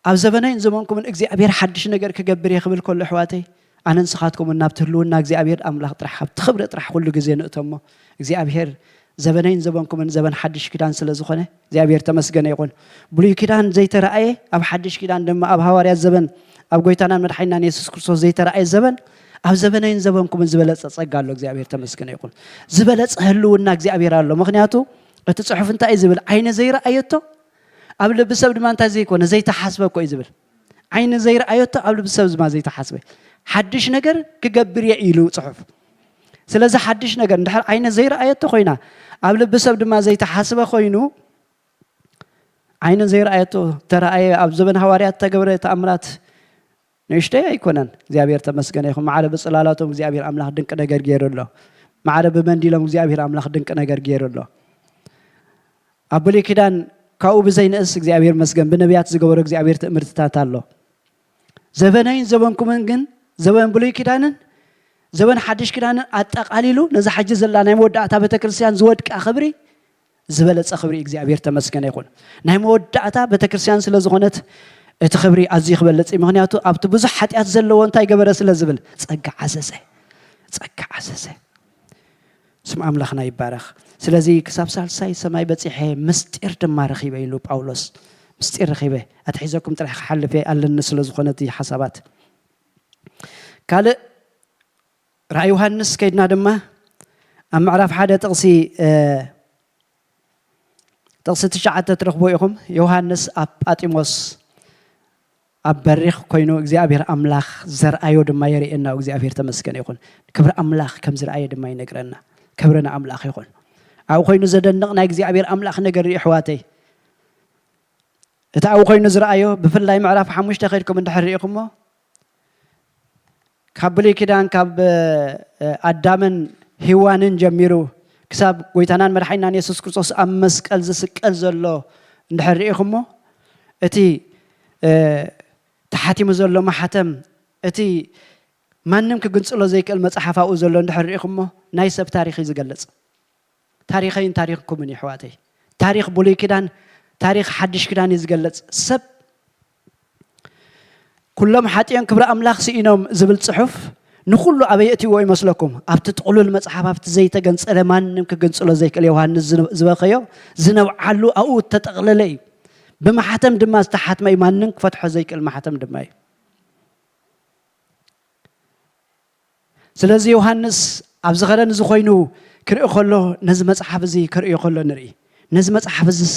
ኣብ ዘበነይን ዘመንኩምን እግዚኣብሔር ሓድሽ ነገር ክገብር እየ ክብል ከሎ ኣሕዋተይ፣ ኣነ ንስኻትኩምን ናብቲ ህልውና እግዚኣብሔር ኣምላኽ ጥራሕ ኣብቲ ክብሪ ጥራሕ ኩሉ ግዜ ንእተሞ እግዚኣብሔር ዘበነይን ዘበንኩምን ዘበን ሓድሽ ኪዳን ስለ ዝኾነ እግዚኣብሔር ተመስገነ ይኹን። ብሉይ ኪዳን ዘይተረኣየ ኣብ ሓድሽ ኪዳን ድማ ኣብ ሃዋርያት ዘበን ኣብ ጎይታናን መድሓኒናን የሱስ ክርስቶስ ዘይተረኣየ ዘበን ኣብ ዘበነይን ዘበንኩምን ዝበለጸ ጸጋ ኣሎ። እግዚኣብሔር ተመስገነ ይኹን። ዝበለጸ ህልውና እግዚኣብሔር ኣሎ። ምኽንያቱ እቲ ጽሑፍ እንታይ እዩ ዝብል? ዓይኒ ዘይረኣየቶ ኣብ ልቢ ሰብ ድማ እንታይ ዘይኮነ ዘይተሓስበ እኮ እዩ ዝብል። ዓይኒ ዘይረኣየቶ ኣብ ልቢ ሰብ ድማ ዘይተሓስበ ሓድሽ ነገር ክገብር እየ ኢሉ ጽሑፍ። ስለዚ ሓድሽ ነገር እንድሕር ዓይኒ ዘይረኣየቶ ኮይና ኣብ ልቢ ሰብ ድማ ዘይተሓስበ ኮይኑ ዓይኒ ዘይረኣየቶ ተረኣየ። ኣብ ዘበን ሃዋርያት ተገብረ ተኣምራት ንእሽተይ ኣይኮነን። እግዚኣብሔር ተመስገነ ይኹን። ማዕረ ብጽላላቶም እግዚኣብሔር ኣምላኽ ድንቂ ነገር ገይሩ ኣሎ። ማዕረ ብመንዲሎም እግዚኣብሔር ኣምላኽ ድንቂ ነገር ገይሩ ኣሎ። ኣብ ብሉይ ኪዳን ካብኡ ብዘይንእስ እግዚኣብሔር መስገን ብነቢያት ዝገበሮ እግዚኣብሔር ትእምርትታት ኣሎ። ዘበነይን ዘበንኩምን ግን ዘበን ብሉይ ኪዳንን ዘበን ሓድሽ ኪዳንን ኣጠቓሊሉ ነዚ ሓጂ ዘላ ናይ መወዳእታ ቤተክርስትያን ዝወድቃ ክብሪ ዝበለጸ ክብሪ እግዚኣብሔር ተመስገነ ይኹን። ናይ መወዳእታ ቤተክርስትያን ስለ ዝኾነት እቲ ክብሪ ኣዝዩ ክበልጽ እዩ። ምኽንያቱ ኣብቲ ብዙሕ ሓጢኣት ዘለዎ እንታይ ገበረ ስለ ዝብል ጸጋ ዓዘዘ፣ ጸጋ ዓዘዘ። ስም ኣምላኽና ይባረኽ። ስለዚ ክሳብ ሳልሳይ ሰማይ በጺሐ ምስጢር ድማ ረኺበ ኢሉ ጳውሎስ። ምስጢር ረኺበ ኣትሒዘኩም ጥራሕ ክሓልፍ እየ ኣለኒ ስለ ዝኾነ እቲ ሓሳባት። ካልእ ራእይ ዮሃንስ ከይድና ድማ ኣብ ምዕራፍ ሓደ ጥቕሲ ጥቕሲ ትሽዓተ ትረኽቦ ኢኹም። ዮሃንስ ኣብ ጳጢሞስ ኣብ በሪኽ ኮይኑ እግዚኣብሔር ኣምላኽ ዘርኣዮ ድማ የርእየና። እግዚኣብሔር ተመስገን ይኹን። ክብሪ ኣምላኽ ከም ዝረኣየ ድማ ይነግረና። ክብሪ ንኣምላኽ ይኹን። ኣብኡ ኮይኑ ዘደንቕ ናይ እግዚኣብሔር ኣምላኽ ነገር ርኢ ኣሕዋተይ። እቲ ኣብኡ ኮይኑ ዝረኣዮ ብፍላይ ምዕራፍ ሓሙሽተ ከይድኩም እንድሕር ርኢኹሞ ካብ ብሉይ ኪዳን ካብ ኣዳምን ሂዋንን ጀሚሩ ክሳብ ጎይታናን መድሓኒናን የሱስ ክርስቶስ ኣብ መስቀል ዝስቀል ዘሎ እንድሕር ርኢኹሞ እቲ ተሓቲሙ ዘሎ ማሕተም እቲ ማንም ክግንፅሎ ዘይክእል መፅሓፍ ኣብኡ ዘሎ እንድሕር ርኢኹሞ ናይ ሰብ ታሪኽ እዩ ዝገልፅ። ታሪኸይን ታሪኽኩምን እዩ ኣሕዋተይ። ታሪኽ ብሉይ ኪዳን ታሪኽ ሓድሽ ኪዳን እዩ ዝገልፅ። ሰብ ኩሎም ሓጢኦም ክብሪ ኣምላኽ ስኢኖም ዝብል ፅሑፍ ንኹሉ ኣበይ እትይዎ ይመስለኩም? ኣብቲ ጥቕሉል መፅሓፍ ኣብቲ ዘይተገንፀለ ማንም ክግንፅሎ ዘይክእል ዮሃንስ ዝበኸዮ ዝነብዓሉ ኣብኡ እተጠቕለለ እዩ። ብማሕተም ድማ ዝተሓትመ እዩ። ማንም ክፈትሖ ዘይክእል ማሕተም ድማ እዩ። ስለዚ ዮሃንስ ኣብዚ ኸረን እዚ ኮይኑ ክርኢ ከሎ ነዚ መፅሓፍ እዚ ክርእዮ ከሎ ንርኢ። ነዚ መፅሓፍ እዚስ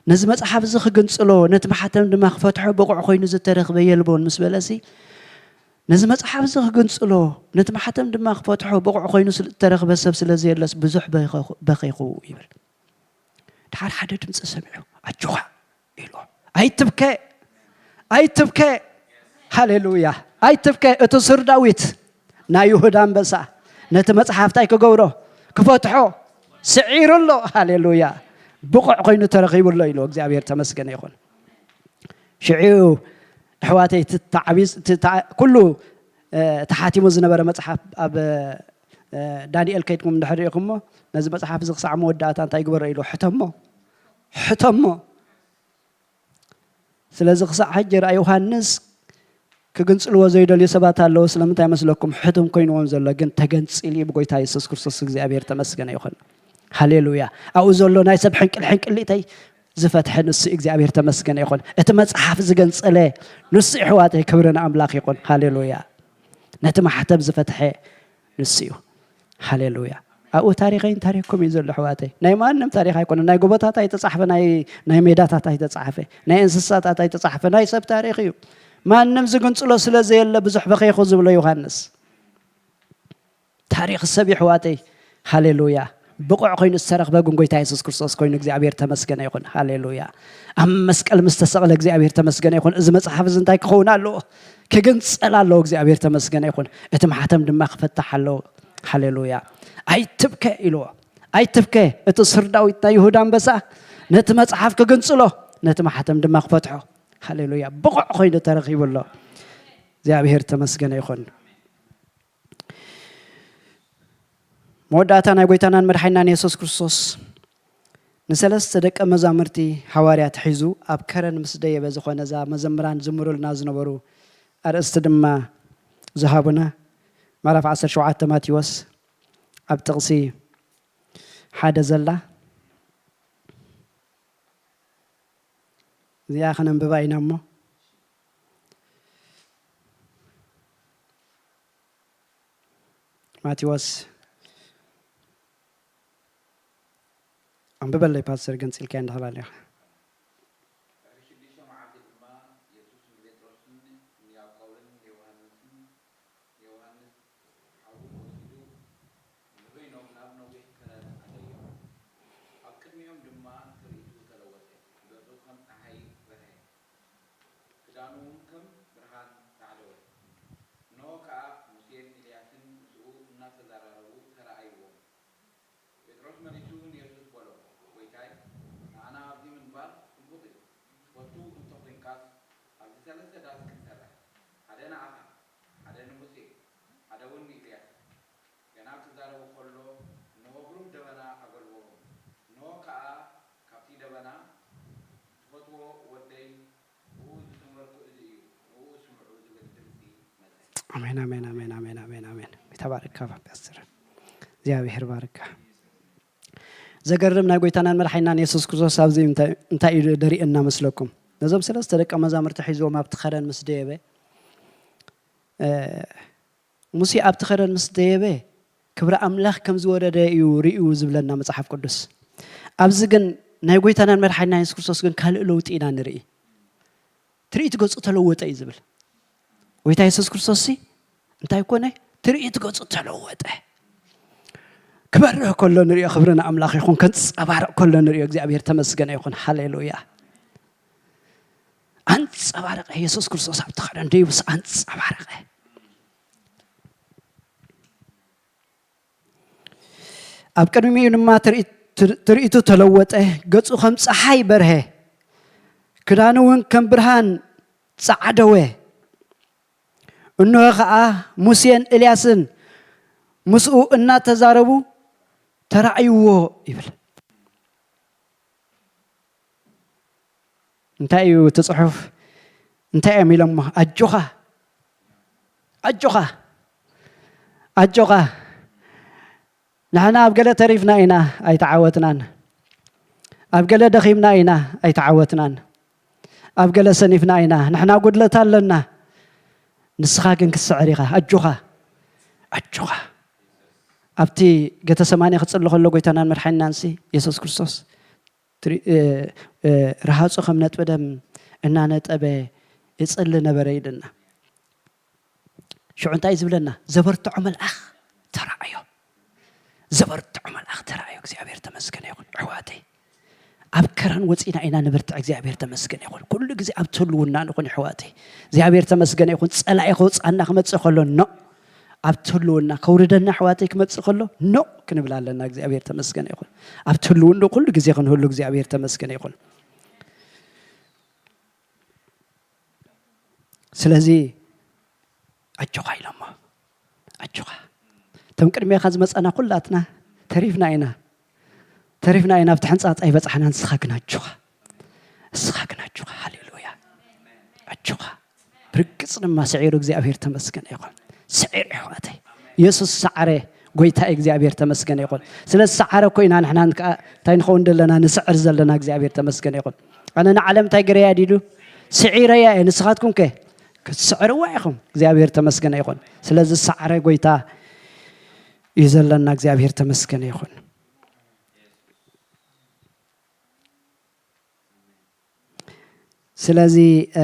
ነዚ መፅሓፍ እዚ ክግንፅሎ ነቲ ማሕተም ድማ ክፈትሖ ብቑዕ ኮይኑ ዝተረኽበ የልቦን ምስ በለሲ ነዚ መፅሓፍ እዚ ክግንፅሎ ነቲ ማሕተም ድማ ክፈትሖ ብቑዕ ኮይኑ ዝተረኽበ ሰብ ስለ ዘየለስ ብዙሕ በኸኹ ይብል። ድሓር ሓደ ድምፂ ሰሚዑ ኣጆኻ ኢሉ ኣይትብከ ኣይትብከ ሃሌሉያ ኣይትብከ እቲ ሱር ዳዊት ናይ ይሁዳ ኣንበሳ ነቲ መፅሓፍ እንታይ ክገብሮ ክፈትሖ ስዒሩ ኣሎ። ሃሌሉያ ብቑዕ ኮይኑ ተረኺቡ ኣሎ ኢሉ እግዚኣብሔር ተመስገነ ይኹን። ሽዑ ኣሕዋተይ ኩሉ ተሓቲሙ ዝነበረ መፅሓፍ ኣብ ዳንኤል ከይድኩም እንድሕር ርኢኹሞ ነዚ መፅሓፍ እዚ ክሳዕ መወዳእታ እንታይ ግበሮ ኢሉ ሕተሞ ሕተሞ። ስለዚ ክሳዕ ሕጂ ርኣ ዮሃንስ ክግንፅልዎ ዘይደልዩ ሰባት ኣለዉ። ስለምንታይ መስለኩም? ሕቱም ኮይንዎም ዘሎ ግን ተገንፂሉ እዩ ብጎይታ የሱስ ክርስቶስ። እግዚኣብሔር ተመስገነ ይኹን። ሃሌሉያ። ኣብኡ ዘሎ ናይ ሰብ ሕንቅል ሕንቅሊተይ ዝፈትሐ ንሱ እግዚኣብሔር ተመስገነ ይኹን። እቲ መፅሓፍ ዝገንፀለ ንሱ ኣሕዋተይ ክብሪ ንኣምላኽ ይኹን። ሃሌሉያ። ነቲ ማሕተም ዝፈትሐ ንሱ እዩ። ሃሌሉያ። ኣብኡ ታሪኸይን ታሪኽኩም እዩ ዘሎ ኣሕዋተይ። ናይ ማንም ታሪኽ ኣይኮነን። ናይ ጎቦታት ኣይተፃሕፈ፣ ናይ ናይ ሜዳታት ኣይተፃሕፈ፣ ናይ እንስሳታት ኣይተፃሕፈ፣ ናይ ሰብ ታሪኽ እዩ። ማንም ዝግንፅሎ ስለ ዘየለ ብዙሕ በኸይኹ ዝብሎ ዮሃንስ። ታሪኽ ሰብ ኣሕዋተይ። ሃሌሉያ። ብቑዕ ኮይኑ ዝተረኽበ ግን ጎይታ የሱስ ክርስቶስ ኮይኑ እግዚኣብሔር ተመስገነ ይኹን። ሃሌሉያ። ኣብ መስቀል ምስ ተሰቕለ እግዚኣብሔር ተመስገነ ይኹን። እዚ መፅሓፍ እዚ እንታይ ክኸውን ኣለዎ? ክግንፀል ኣለዎ። እግዚኣብሔር ተመስገነ ይኹን። እቲ ማሕተም ድማ ክፈታሕ ኣለዎ። ሃሌሉያ። ኣይትብከ ኢልዎ። ኣይትብከ። እቲ ስር ዳዊት ናይ ይሁዳ ኣንበሳ ነቲ መፅሓፍ ክግንፅሎ ነቲ ማሕተም ድማ ክፈትሖ። ሃሌሉያ። ብቑዕ ኮይኑ ተረኺቡ ኣሎ። እግዚኣብሔር ተመስገነ ይኹን። መወዳእታ ናይ ጎይታናን መድሓኒናን የሱስ ክርስቶስ ንሰለስተ ደቀ መዛሙርቲ ሃዋርያት ሒዙ ኣብ ከረን ምስ ደየበ ዝኾነ እዛ መዘምራን ዝምሩልና ዝነበሩ ኣርእስቲ ድማ ዝሃቡና ምዕራፍ ዓሰርተ ሸውዓተ ማቴዎስ ኣብ ጥቕሲ ሓደ ዘላ እዚኣ ከነንብባ ኢና እሞ ማቴዎስ ኣንብበለይ ፓስተር ገንፂልካዮ እንዳተላለኻ። ድሕሪ ሽዱሽተ መዓልቲ ድማ የሱስ ንጴጥሮስን ንያዕቆብን ንዮሃንስን ንዮሃንስ ሓዉ ወሲዱ ንበይኖም ናብ ነዊሕ ከረን ኣደዮም። ኣብ ቅድሚኦም ድማ ትርኢቱ ተለወጠ። ገጹ ከም ክዳኑ እውን ከም ብርሃን ጻዕደወ። እንሆ ከኣ ሙሴን ኤልያስን ምስኡ እናተዛራረቡ ተራእይዎም። ጴጥሮስ መሊሱ ንየሱስ በሎ፣ "ጐይታይ፣ ንዓና ኣብዚ ምንባር ጽቡቕ እዩ። ትፈቱ እንተ ኾይንካስ፣ ኣብዚ ሰለስተ ዳስ ክንሰርሕ፣ ሓደ ንዓኻ፣ ሓደ ንሙሴ፣ ሓደ እውን ንኤልያስ።" ገና ክዛረቡ ከሎ፣ እንሆ ብሩህ ደበና ኣገልቦቦም። እንሆ ከኣ ካብቲ ደበና፣ "ትፈትዎ ወደይ፣ ብኡ ዝሰመርኩ እዚ እዩ፣ ንኡ ስምዑ" ዝብል ድምጺ መጸ። ኣሜን፣ ኣሜን፣ ኣሜን፣ ኣሜን፣ ኣሜን፣ ኣሜን። ተባረክ ፓስተር። እግዚኣብሔር ባርካ። ዘገርም ናይ ጎይታናን መድሓኒናን የሱስ ክርስቶስ ኣብዚ እንታይ፣ እንታይ እዩ ደሪእና መስለኩም? ነዞም ሰለስተ ደቀ መዛሙርቲ ሒዝዎም ኣብቲ ኸረን ምስ ደየበ፣ እ፣ ሙሴ ኣብቲ ኸረን ምስ ደየበ ክብሪ ኣምላኽ ከም ዝወረደ እዩ ርእዩ ዝብለና መጽሓፍ ቅዱስ። ኣብዚ ግን ናይ ጎይታናን መድሓኒናን የሱስ ክርስቶስ ግን ካልእ ለውጢ ኢና ንርኢ። ትርኢት ገጹ ተለወጠ እዩ ዝብል። ጎይታ የሱስ ክርስቶስ ሲ እንታይ ኮነ? ትርኢት ገጹ ተለወጠ። ክበርህ ከሎ ንሪኦ፣ ክብሪ ንኣምላኽ ይኹን። ከንጸባርቕ ከሎ ንሪኦ፣ እግዚኣብሔር ተመስገነ ይኹን። ሃሌሉያ። ኣንጸባረቐ። የሱስ ክርስቶስ ኣብቲ ኸረን ደይቡስ ኣንጸባረቐ። ኣብ ቅድሚኡ ድማ ትርኢት-፣ ትር-፣ ትርኢቱ ተለወጠ። ገጹ ከም ጸሓይ በርሀ፣ ክዳኑ እውን ከም ብርሃን ጸዓደወ። እንሆ ኸኣ ሙሴን ኤልያስን ምስኡ እናተዛረቡ ተራእይዎ ይብል። እንታይ እዩ እቲ ጽሑፍ? እንታይ እዮም ኢሎሞ? ኣጆኻ፣ ኣጆኻ፣ ኣጆኻ። ንሕና ኣብ ገለ ተሪፍና ኢና፣ ኣይተዓወትናን። ኣብ ገለ ደኺምና ኢና፣ ኣይተዓወትናን። ኣብ ገለ ሰኒፍና ኢና፣ ንሕና ጉድለት ኣለና። ንስኻ ግን ክትስዕር ኢኻ። ኣጆኻ፣ ኣጆኻ። ኣብቲ ገተሰማኒ ክጽሊ ከሎ ጎይታናን መድሓኒናንሲ የሱስ ክርስቶስ ትሪ-፣ እ፣ እ፣ ረሃጹ ከም ነጥቢ ደም እናነጠበ ይጽሊ ነበረ ኢልና። ሽዑ እንታይ እዩ ዝብለና? ዘበርትዖ መልኣኽ ተራእዮ። ዘበርትዖ መልኣኽ ተራእዮ። እግዚኣብሔር ተመስገነ ይኹን። ኣሕዋተይ፣ ኣብ ከረን ወጺና ኢና ንብርትዕ። እግዚኣብሔር ተመስገነ ይኹን። ኩሉ ግዜ ኣብ ትህልውና ንኹን ኣሕዋተይ። እግዚኣብሔር ተመስገነ ይኹን። ጸላኢ ከውጽኣና ክመጽእ ከሎ ኖ። ኣብ ትህልውና ከውርደና ኣሕዋተይ ክመጽእ ከሎ ኖ ክንብል ኣለና። እግዚኣብሔር ተመስገነ ይኹን። ኣብ ትህልውና ኩሉ ግዜ ክንህሉ እግዚኣብሔር ተመስገነ ይኹን። ስለዚ ኣጆኻ ኢሎሞ፣ ኣጆኻ። እቶም ቅድሜኻ ዝመጻና ኩላትና ተሪፍና ኢና፣ ተሪፍና ኢና፣ ኣብቲ ሕንጻጽ ኣይበጻሕናን። ንስኻ ግን ኣጆኻ፣ ንስኻ ግን ኣጆኻ። ሃሌሉያ። ኣጆኻ። ብርግጽ ድማ ስዒሩ። እግዚኣብሔር ተመስገነ ይኹን። ስዒሩ፣ ኣሕዋተይ። የሱስ ሰዓረ። ጎይታ እግዚኣብሔር ተመስገነ ይኹን። ስለ ዝሰዓረ እኮ ኢና ንሕና ከኣ እንታይ ንኸውን ዘለና? ንስዕር ዘለና። እግዚኣብሔር ተመስገነ ይኹን። ኣነ ንዓለም እንታይ ገረያ ዲሉ? ስዒረያ እየ። ንስኻትኩም ከ? ክትስዕርዋ ኢኹም። እግዚኣብሔር ተመስገነ ይኹን። ስለ ዝሰዓረ ጎይታ እዩ ዘለና። እግዚኣብሔር ተመስገነ ይኹን። ስለዚ፣ እ፣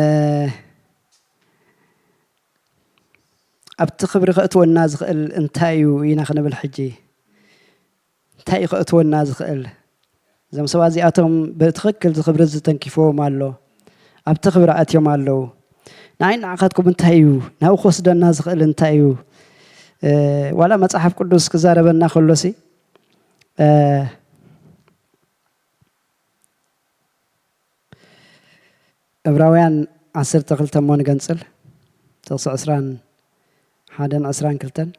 ኣብቲ ክብሪ ከእትወና ዝኽእል እንታይ እዩ ኢና ክንብል ሕጂ? እንታይ እዩ ከእትወና ዝኽእል? እዞም ሰባት እዚኣቶም ብትኽክል እዚ ክብሪ እዚ ተንኪፍዎም ኣሎ። ኣብቲ ክብሪ ኣትዮም ኣለዉ። ንዓይ ንዓኻትኩም እንታይ እዩ? ናብኡ ክወስደና ዝኽእል እንታይ እዩ? እ፣ ዋላ መጽሓፍ ቅዱስ ክዛረበና ከሎሲ፣ እ፣ ዕብራውያን ዓሰርተ ክልተ እሞ ንገንጽል። ጥቕሲ ዕስራን ሓደን ዕስራን ክልተን።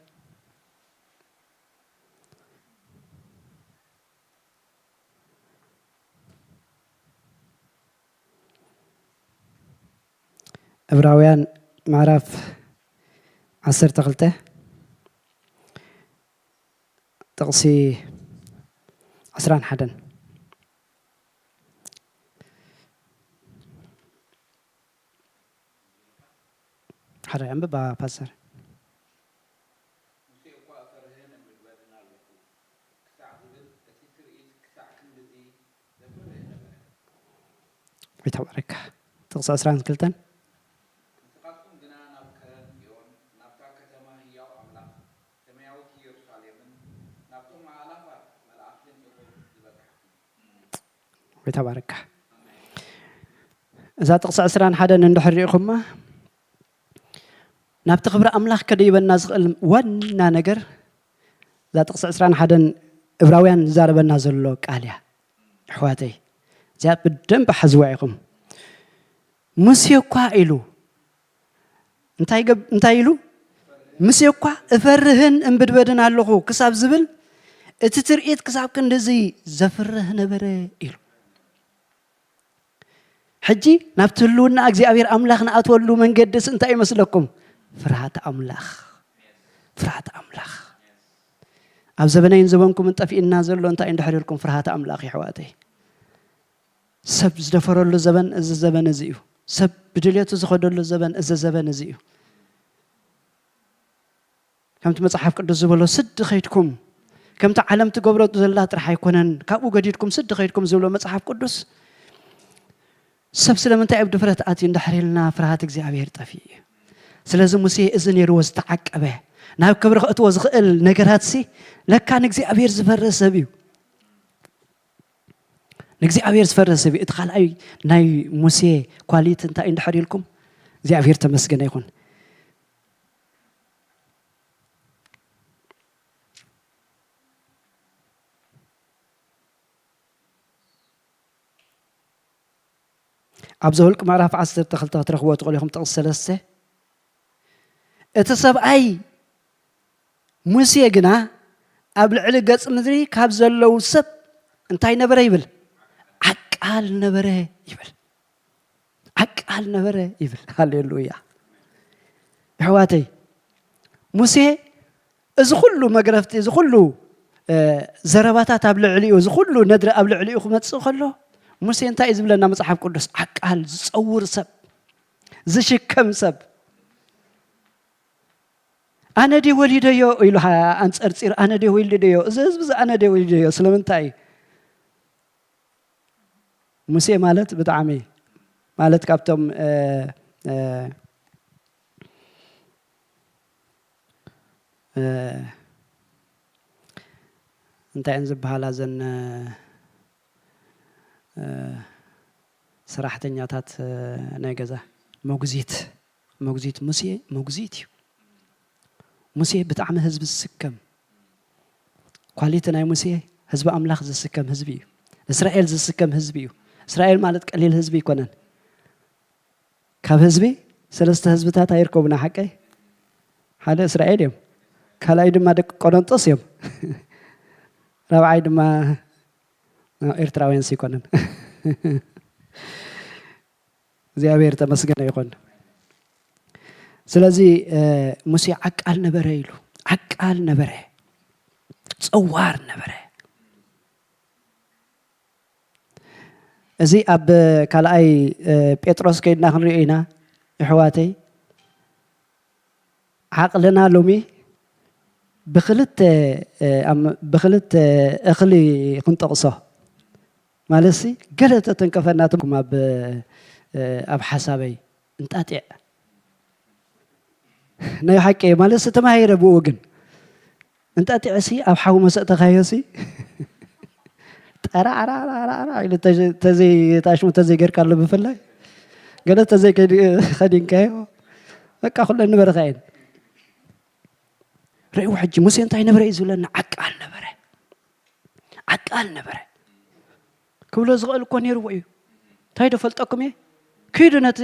ዕብራውያን ምዕራፍ ዓሰርተ ክልተ ጥቕሲ ዕስራን ሓደን። ሓደ ኣንብባ ፓስተር። ሙሴ እኳ እፈርህን እምድበድን ኣለኹ ክሳዕ ዝብል፣ እቲ ትርኢት ክሳዕ ክንድዚ ዘፍርህ ነበረ። ይተባረካ። ጥቕሲ ዕስራን ክልተን። ንስኻትኩም ግና ናብ ከረን ጽዮን፣ ናብታ ከተማ ህያው ኣምላኽ፣ ሰማያዊት ኢየሩሳሌምን ናብቶም ኣእላፋት መላእኽትን ኢኹም ዝበጻሕኩም። ይተባረካ። እዛ ጥቕሲ ዕስራን ሓደን እንድሕር ርኢኹማ፣ ናብቲ ክብሪ ኣምላኽ ከደይበና ዝኽእል ዋና ነገር፣ እዛ ጥቕሲ ዕስራን ሓደን እብራውያን ዝዛረበና ዘሎ ቃል እያ። ኣሕዋተይ፣ እዚኣ ብደንብ ሓዝዋ ኢኹም። ሙሴ እኳ ኢሉ፣ እንታይ ገብ-፣ እንታይ ኢሉ? "ሙሴ እኳ እፈርህን እምብድበድን ኣለኹ" ክሳብ ዝብል፣ እቲ ትርኢት ክሳብ ክንድዚ ዘፍርህ ነበረ ኢሉ። ሕጂ ናብቲ ህልውና እግዚኣብሔር ኣምላኽ ንኣትወሉ መንገድስ እንታይ ይመስለኩም? ፍርሃት ኣምላኽ። ፍርሃት ኣምላኽ። ኣብ ዘበነይን ዘበንኩምን ጠፊእና ዘሎ እንታይ እንድሕር ኢልኩም? ፍርሃት ኣምላኽ፣ የሕዋተይ። ሰብ ዝደፈረሉ ዘበን እዚ ዘበን እዚ እዩ። ሰብ ብድልየቱ ዝኸደሉ ዘበን እዚ ዘበን እዚ እዩ። ከምቲ መጽሓፍ ቅዱስ ዝበሎ፣ "ስዲ ኸይድኩም፣ ከምቲ ዓለም ትገብሮ ዘላ ጥራሕ ኣይኮነን፣ ካብኡ ገዲድኩም ስዲ ኸይድኩም" ዝብሎ መጽሓፍ ቅዱስ፣ ሰብ ስለምንታይ ኣብ ድፍረት ኣትዩ እንድሕር ኢልና፣ ፍርሃት እግዚኣብሔር ጠፊኡ እዩ። ስለዚ ሙሴ እዚ ነይርዎ ዝተዓቀበ፣ ናብ ክብሪ ከእትዎ ዝኽእል ነገራትሲ፣ ለካ ንእግዚኣብሔር ዝፈርህ ሰብ እዩ። ንእግዚኣብሔር ዝፈርህ ሰብ እዩ። እቲ ካልኣይ ናይ ሙሴ ኳሊቲ እንታይ እንድሕር ኢልኩም፣ እግዚኣብሔር ተመስገነ ይኹን። ኣብ ዘኍልቍ ምዕራፍ ዓሰርተ ክልተ ክትረኽብዎ ትኽእሉ ኢኹም፣ ጥቕሲ ሰለስተ። እቲ ሰብኣይ ሙሴ ግና ኣብ ልዕሊ ገጽ ምድሪ ካብ ዘለዉ ሰብ እንታይ ነበረ ይብል? ዓቃል ነበረ ይብል። ዓቃል ነበረ ይብል። ሃሌሉያ። ኣሕዋተይ፣ ሙሴ እዚ ኩሉ መግረፍቲ፣ እዚ ኩሉ፣ እ፣ ዘረባታት ኣብ ልዕሊኡ፣ እዚ ኩሉ ነድሪ ኣብ ልዕሊኡ ክመጽእ ከሎ፣ ሙሴ እንታይ እዩ ዝብለና መጽሓፍ ቅዱስ? ዓቃል፣ ዝጸውር ሰብ፣ ዝሽከም ሰብ። "ኣነ ድየ ወሊደዮ?" ኢሉ ሃ-፣ ኣንጸርጺሩ፣ "ኣነ ድየ ወሊደዮ? እዚ ህዝቢ እዚ ኣነ ድየ ወሊደዮ?" ስለምንታይ? ሙሴ ማለት ብጣዕሚ፣ ማለት ካብቶም፣ እ፣ እ፣ እ፣ እንታይ እየን ዝበሃላ እዘን፣ እ፣ እ፣ ሰራሕተኛታት፣ እ፣ ናይ ገዛ? መጉዚት። መጉዚት ሙሴ መጉዚት እዩ። ሙሴ ብጣዕሚ ህዝቢ ዝስከም፣ ኳሊቲ ናይ ሙሴ ህዝቢ ኣምላኽ ዝስከም ህዝቢ እዩ። እስራኤል ዝስከም ህዝቢ እዩ። እስራኤል ማለት ቀሊል ህዝቢ ኣይኮነን። ካብ ህዝቢ ሰለስተ ህዝብታት ኣይርከቡና፣ ሓቀይ? ሓደ እስራኤል እዮም። ካልኣይ ድማ ደቂ ቆሮንጦስ እዮም። ራብዓይ ድማ ኤርትራውያን ኣይኮነን። እግዚኣብሔር ተመስገነ ይኹን። ስለዚ፣ እ፣ ሙሴ ዓቃል ነበረ ኢሉ፣ ዓቃል ነበረ፣ ጸዋር ነበረ። እዚ ኣብ ካልኣይ፣ እ፣ ጴጥሮስ ከይድና ክንሪኦ ኢና፣ የሕዋተይ። ዓቕልና ሎሚ ብኽልተ፣ እ፣ ኣም-፣ ብኽልተ እኽሊ ክንጠቕሶ፣ ማለትሲ፣ ገለ ተተንከፈና ትብልኩም ኣብ፣ እ፣ ኣብ ሓሳበይ እንጣጢዕ። ናይ ሓቂ ማለትሲ፣ ተማሂረ ብኡ ግን እንጣጢዕሲ ኣብ ሓዊ መሰእተኻዮሲ፣ ጠራዕራዕራዕራዕ ኢሉ ተዘ-፣ ተዘይ-፣ ታሽሙ ተዘይገርካሉ ብፍላይ፣ ገለ ተዘይ ከዲ-፣ ከዲንካዮ፣ በቃ ኩለን ንበረኻ እየን። ርእይዎ ሕጂ፣ ሙሴ እንታይ ነበረ እዩ ዝብለና? ዓቃል ነበረ። ዓቃል ነበረ። ክብሎ ዝኽእል እኮ ነይርዎ እዩ። እንታይ ዶ ፈልጠኩም እየ? "ኪዱ ነቲ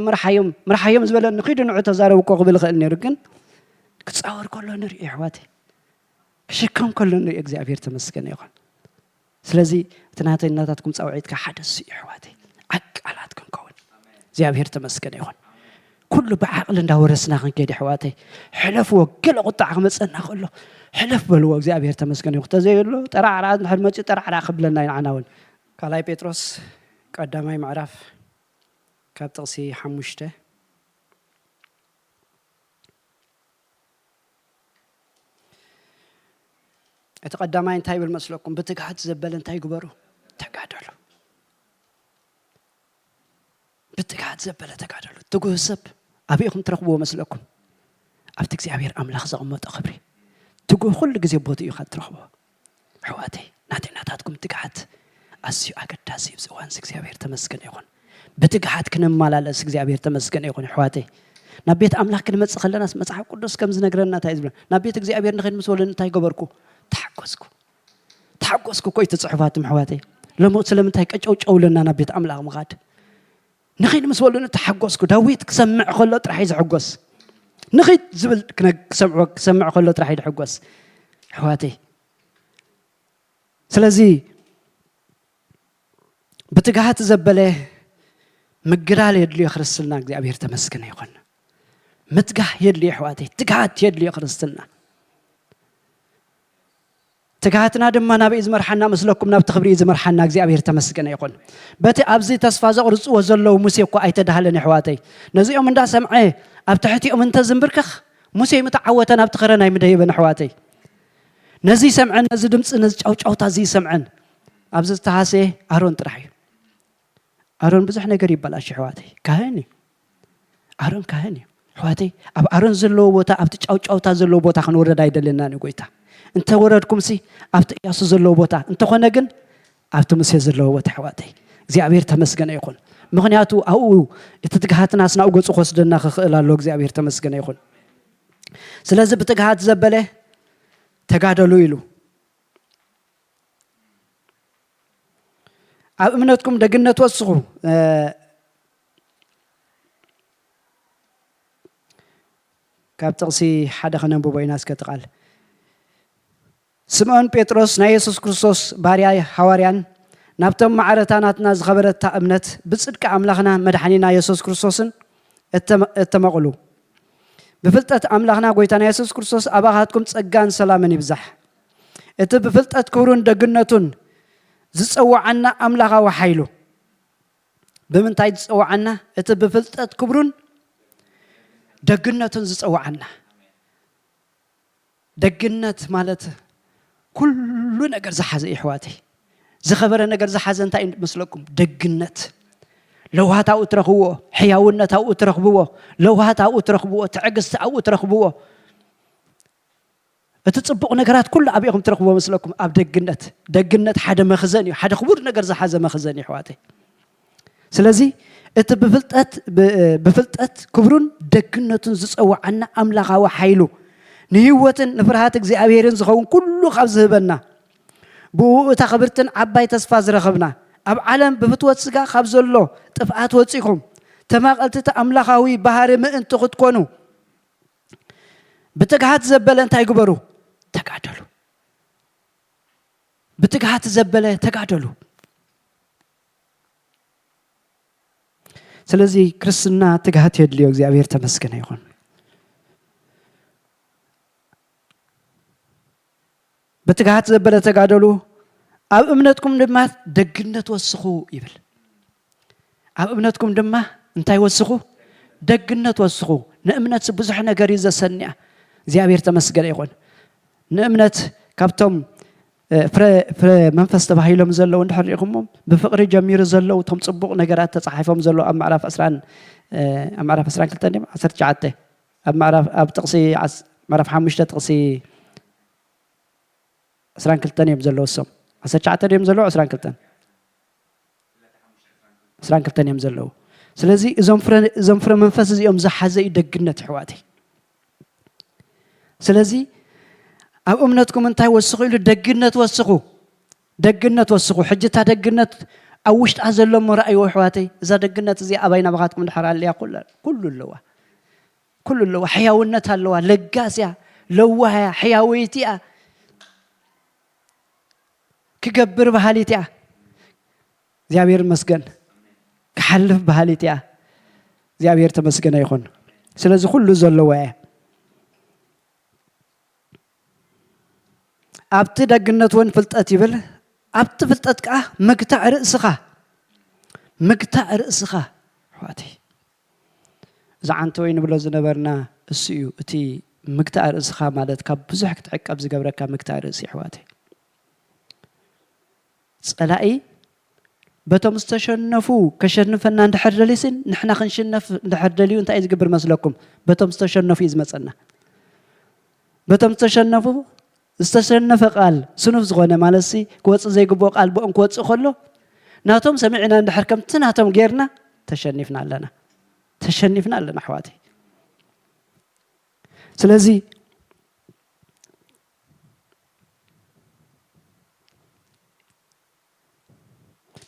ምርሓዮም፣ ምርሓዮም ዝበለኒ፣ ኪዱ ንዑ ተዛረቡ" እኮ ክብል ይኽእል ነይሩ። ግን ክጻወር ከሎ ንርኢ፣ ኣሕዋተይ። ክሽከም ከሎ ንርኢ፣ እግዚኣብሔር ተመስገነ ይኹን። ስለዚ እቲ ናተይ ናታትኩም ጻውዒት ከኣ ሓደ እሱ እዩ፣ ኣሕዋተይ። ዓቃላት ክንከውን እግዚኣብሔር ተመስገነ ይኹን። ኩሉ ብዓቕሊ እንዳወረስና ክንከይድ፣ ኣሕዋተይ። ሕለፍዎ፣ ገለ ቁጣዕ ክመጸና ከሎ፣ ሕለፍ በልዎ፣ እግዚኣብሔር ተመስገነ ይኹን። ተዘይብሉ፣ ጠራዕራ እንድሕር መጺኡ፣ ጠራዕራ ክብለና እዩ ንዓና እውን። ካልኣይ ጴጥሮስ ቀዳማይ ምዕራፍ ካብ ጥቕሲ ሓሙሽተ። እቲ ቀዳማይ እንታይ ይብል መስለኩም? ብትግሃት ዘበለ እንታይ ግበሩ? ተጋደሉ። ብትግሃት ዘበለ ተጋደሉ። ትጉህ ሰብ ኣበይ ኢኹም ትረኽብዎ መስለኩም? ኣብቲ እግዚኣብሔር ኣምላኽ ዘቐመጦ ክብሪ። ትጉህ ኩሉ ግዜ ቦትኡ ኢኻ ትረኽቦ። ኣሕዋተይ፣ ናተይ ናታትኩም ትግሃት ኣዝዩ ኣገዳሲ እዩ። ኣብዚ እዋን እዚ እግዚኣብሔር ተመስገነ ይኹን። ብትግሃት ክንመላለስ እግዚኣብሔር ተመስገነ ይኹን። ኣሕዋተይ፣ ናብ ቤት ኣምላኽ ክንመጽእ ከለናስ መጽሓፍ ቅዱስ ከም ዝነግረና እንታይ እዩ ዝብለና? ናብ ቤት እግዚኣብሔር ንኸይድ ምስ በሉኒ እንታይ ገበርኩ? ተሓጎስኩ። ተሓጎስኩ እኮ እዩ እቲ ጽሑፋትም ኣሕዋተይ። ሎሚ ስለምንታይ ቀጨውጨው ኢለና ናብ ቤት ኣምላኽ ምኻድ? ንኺድ ምስ በሉኒ ተሓጎስኩ። ዳዊት ክሰምዕ ከሎ ጥራሕ እዩ ዝሕጎስ። ንኺድ ዝብል ክነ- ክሰምዖ- ክሰምዕ ከሎ ጥራሕ እዩ ዝሕጎስ። ኣሕዋተይ፣ ስለዚ ብትግሃት ዘበለ ምግዳል የድልዮ ክርስትና። እግዚኣብሔር ተመስገነ ይኹን። ምትጋህ የድልዮ ኣሕዋተይ፣ ትግሃት የድልዮ ክርስትና። ትግሃትና ድማ ናበይ ዝመርሓና መስለኩም? ናብቲ ክብሪ እዩ ዝመርሓና። እግዚኣብሔር ተመስገነ ይኹን። በቲ ኣብዚ ተስፋ ዘቕርጽዎ ዘለዉ ሙሴ እኮ ኣይተዳህለን ኣሕዋተይ። ነዚኦም እንዳሰምዐ ኣብ ትሕቲኦም እንተዝንብርከኽ ሙሴ ምተዓወተ ናብቲ ኸረን ኣይምደየበን ኣሕዋተይ። ነዚ ይሰምዐን፣ ነዚ ድምፂ፣ ነዚ ጫውጫውታ እዚ ይሰምዐን። ኣብዚ ዝተሃሰየ ኣሮን ጥራሕ እዩ። ኣሮን ብዙሕ ነገር ይበላሽ ኣሕዋተይ። ካህን እዩ። ኣሮን ካህን እዩ። ኣሕዋተይ፣ ኣብ ኣሮን ዘለዎ ቦታ፣ ኣብቲ ጫውጫውታ ዘለዎ ቦታ ክንወረድ ኣይደለናን እዩ ጎይታ። እንተወረድኩምሲ ኣብቲ እያሱ ዘለዎ ቦታ፣ እንተኾነ ግን ኣብቲ ሙሴ ዘለዎ ቦታ ኣሕዋተይ። እግዚኣብሔር ተመስገነ ይኹን። ምኽንያቱ ኣብኡ እቲ ትግሃትናስ ናብኡ ገጹ ክወስደና ክኽእል ኣሎ። እግዚኣብሔር ተመስገነ ይኹን። ስለዚ ብትግሃት ዘበለ ተጋደሉ ኢሉ። ኣብ እምነትኩም ደግነት ወስኹ። እ፣ ካብ ጥቕሲ ሓደ ከነንብቦ ኢና እስከ እቲ ቃል። ስምዖን ጴጥሮስ ናይ የሱስ ክርስቶስ ባርያ ሃዋርያን ናብቶም ማዕረታ ናትና ዝኸበረታ እምነት ብጽድቂ ኣምላኽና መድሓኒና የሱስ ክርስቶስን እተመ-፣ እተመቕሉ። ብፍልጠት ኣምላኽና ጎይታና የሱስ ክርስቶስ ኣባኻትኩም ጸጋን ሰላምን ይብዛሕ። እቲ ብፍልጠት ክብሩን ደግነቱን ዝጸውዓና ኣምላኻዊ ሓይሉ። ብምንታይ ዝጸውዓና? እቲ ብፍልጠት ክብሩን ደግነቱን ዝጸውዓና። ደግነት ማለት ኩሉ ነገር ዝሓዘ እዩ ኣሕዋተይ። ዝኸበረ ነገር ዝሓዘ እንታይ እዩ መስለኩም? ደግነት። ለውሃት ኣብኡ ትረኽብዎ፣ ሕያውነት ኣብኡ ትረኽብዎ፣ ለውሃት ኣብኡ ትረኽብዎ፣ ትዕግስቲ ኣብኡ ትረኽብዎ። እቲ ጽቡቕ ነገራት ኩሉ ኣበይ ኢኹም ትረኽብዎ መስለኩም? ኣብ ደግነት። ደግነት ሓደ መኽዘን እዩ፣ ሓደ ክቡር ነገር ዝሓዘ መኽዘን እዩ ኣሕዋተይ። ስለዚ እቲ ብፍልጠት ብ-፣ ብፍልጠት ክብሩን ደግነቱን ዝጸውዓና ኣምላኻዊ ሓይሉ ንህይወትን ንፍርሃት እግዚኣብሔርን ዝኸውን ኩሉ ካብ ዝህበና ብኡ እታ ክብርትን ዓባይ ተስፋ ዝረኸብና ኣብ ዓለም ብፍትወት ስጋ ካብ ዘሎ ጥፍኣት ወጺኹም ተማቐልቲ እቲ ኣምላኻዊ ባህሪ ምእንቲ ክትኮኑ ብትግሃት ዘበለ እንታይ ግበሩ? ተጋደሉ። ብትግሃት ዘበለ ተጋደሉ። ስለዚ ክርስትና ትግሃት የድልዮ። እግዚኣብሔር ተመስገነ ይኹን። ብትግሃት ዘበለ ተጋደሉ፣ ኣብ እምነትኩም ድማ ደግነት ወስኹ ይብል። ኣብ እምነትኩም ድማ እንታይ ወስኹ? ደግነት ወስኹ። ንእምነት ብዙሕ ነገር እዩ ዘሰንያ። እግዚኣብሔር ተመስገነ ይኹን። ንእምነት ካብቶም፣ እ፣ ፍረ፣ ፍረ መንፈስ ተባሂሎም ዘለዉ እንድሕር ሪኢኹሞም፣ ብፍቕሪ ጀሚሩ ዘለዉ እቶም ጽቡቕ ነገራት ተጻሒፎም ዘለዉ ኣብ ምዕራፍ ዕስራን፣ እ፣ ኣብ ምዕራፍ ዕስራን ክልተን ድዮም? ዓሰርተ ትሽዓተ። ኣብ ምዕራፍ፣ ኣብ ጥቕሲ ዓስ-፣ ምዕራፍ ሓሙሽተ ጥቕሲ ዕስራን ክልተን እዮም ዘለዉ እሶም። ዓሰርተ ትሽዓተ ድዮም ዘለዉ? ዕስራን ክልተን። ዕስራን ክልተን እዮም ዘለዉ። ስለዚ እዞም ፍረ፣ እዞም ፍረ መንፈስ እዚኦም ዝሓዘ እዩ ደግነት፣ ኣሕዋተይ። ስለዚ ኣብ እምነትኩም እንታይ ወስኹ ኢሉ? ደግነት ወስኹ። ደግነት ወስኹ። ሕጂ እታ ደግነት ኣብ ውሽጣ ዘሎ እሞ ረኣይዎ፣ ኣሕዋተይ። እዛ ደግነት እዚኣ ኣባይ ናባኻትኩም ድሓር ኣልያ ኩሉ፣ ኩሉ ኣለዋ። ኩሉ ኣለዋ። ሕያውነት ኣለዋ። ለጋስ እያ። ለዋህ እያ። ሕያወይቲ እያ። ክገብር በሃሊት እያ። እግዚኣብሔር ይመስገን። ክሓልፍ በሃሊት እያ። እግዚኣብሔር ተመስገነ ይኹን። ስለዚ ኩሉ ዘለዋ እያ። ኣብቲ ደግነት እውን ፍልጠት ይብል። ኣብቲ ፍልጠት ከዓ ምግታእ ርእስኻ። ምግታእ ርእስኻ። ኣሕዋተይ፣ እዚ ዓንተወይ ንብሎ ዝነበርና እሱ እዩ። እቲ ምግታእ ርእስኻ ማለት ካብ ብዙሕ ክትዕቀብ ዝገብረካ ምግታእ ርእሲ፣ ኣሕዋተይ። ጸላኢ በቶም ዝተሸነፉ ከሸንፈና እንድሕር ደልዩሲ፣ ንሕና ክንሽነፍ እንድሕር ደልዩ እንታይ እዩ ዝገብር መስለኩም? በቶም ዝተሸነፉ እዩ ዝመጸና። በቶም ዝተሸነፉ፣ ዝተሸነፈ ቃል፣ ስኑፍ ዝኾነ ማለትሲ፣ ክወጽእ ዘይግብኦ ቃል ብኦም ክወጽእ ከሎ፣ ናቶም ሰሚዕና እንድሕር ከምቲ ናቶም ጌርና፣ እቲ ተሸኒፍና ኣለና፣ ተሸኒፍና ኣለና ኣሕዋተይ። ስለዚ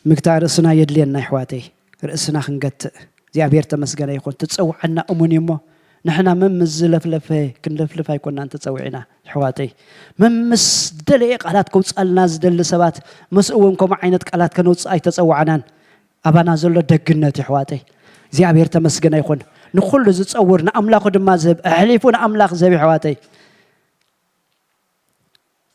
ምግታእ ርእስና የድልየና ኣሕዋተይ፣ ርእስና ክንገትእ። እግዚኣብሔር ተመስገነ ይኹን። ትጸውዓና እሙን እዩ እሞ፣ ንሕና መምስ ዝለፍለፈ ክንለፍልፍ ኣይኮናን ተጸዊዕና ኣሕዋተይ። መምስ ደለየ ቃላት ከውጻልና ዝደሊ ሰባት፣ ምስኡ እውን ከምኡ ዓይነት ቃላት ከነውጽእ ኣይተጸዋዕናን። ኣባና ዘሎ ደግነት ኣሕዋተይ። እግዚኣብሔር ተመስገነ ይኹን። ንኹሉ ዝጸውር ንኣምላኹ ድማ ዝህብ፣ ኣሕሊፉ ንኣምላኽ ዝህብ ኣሕዋተይ።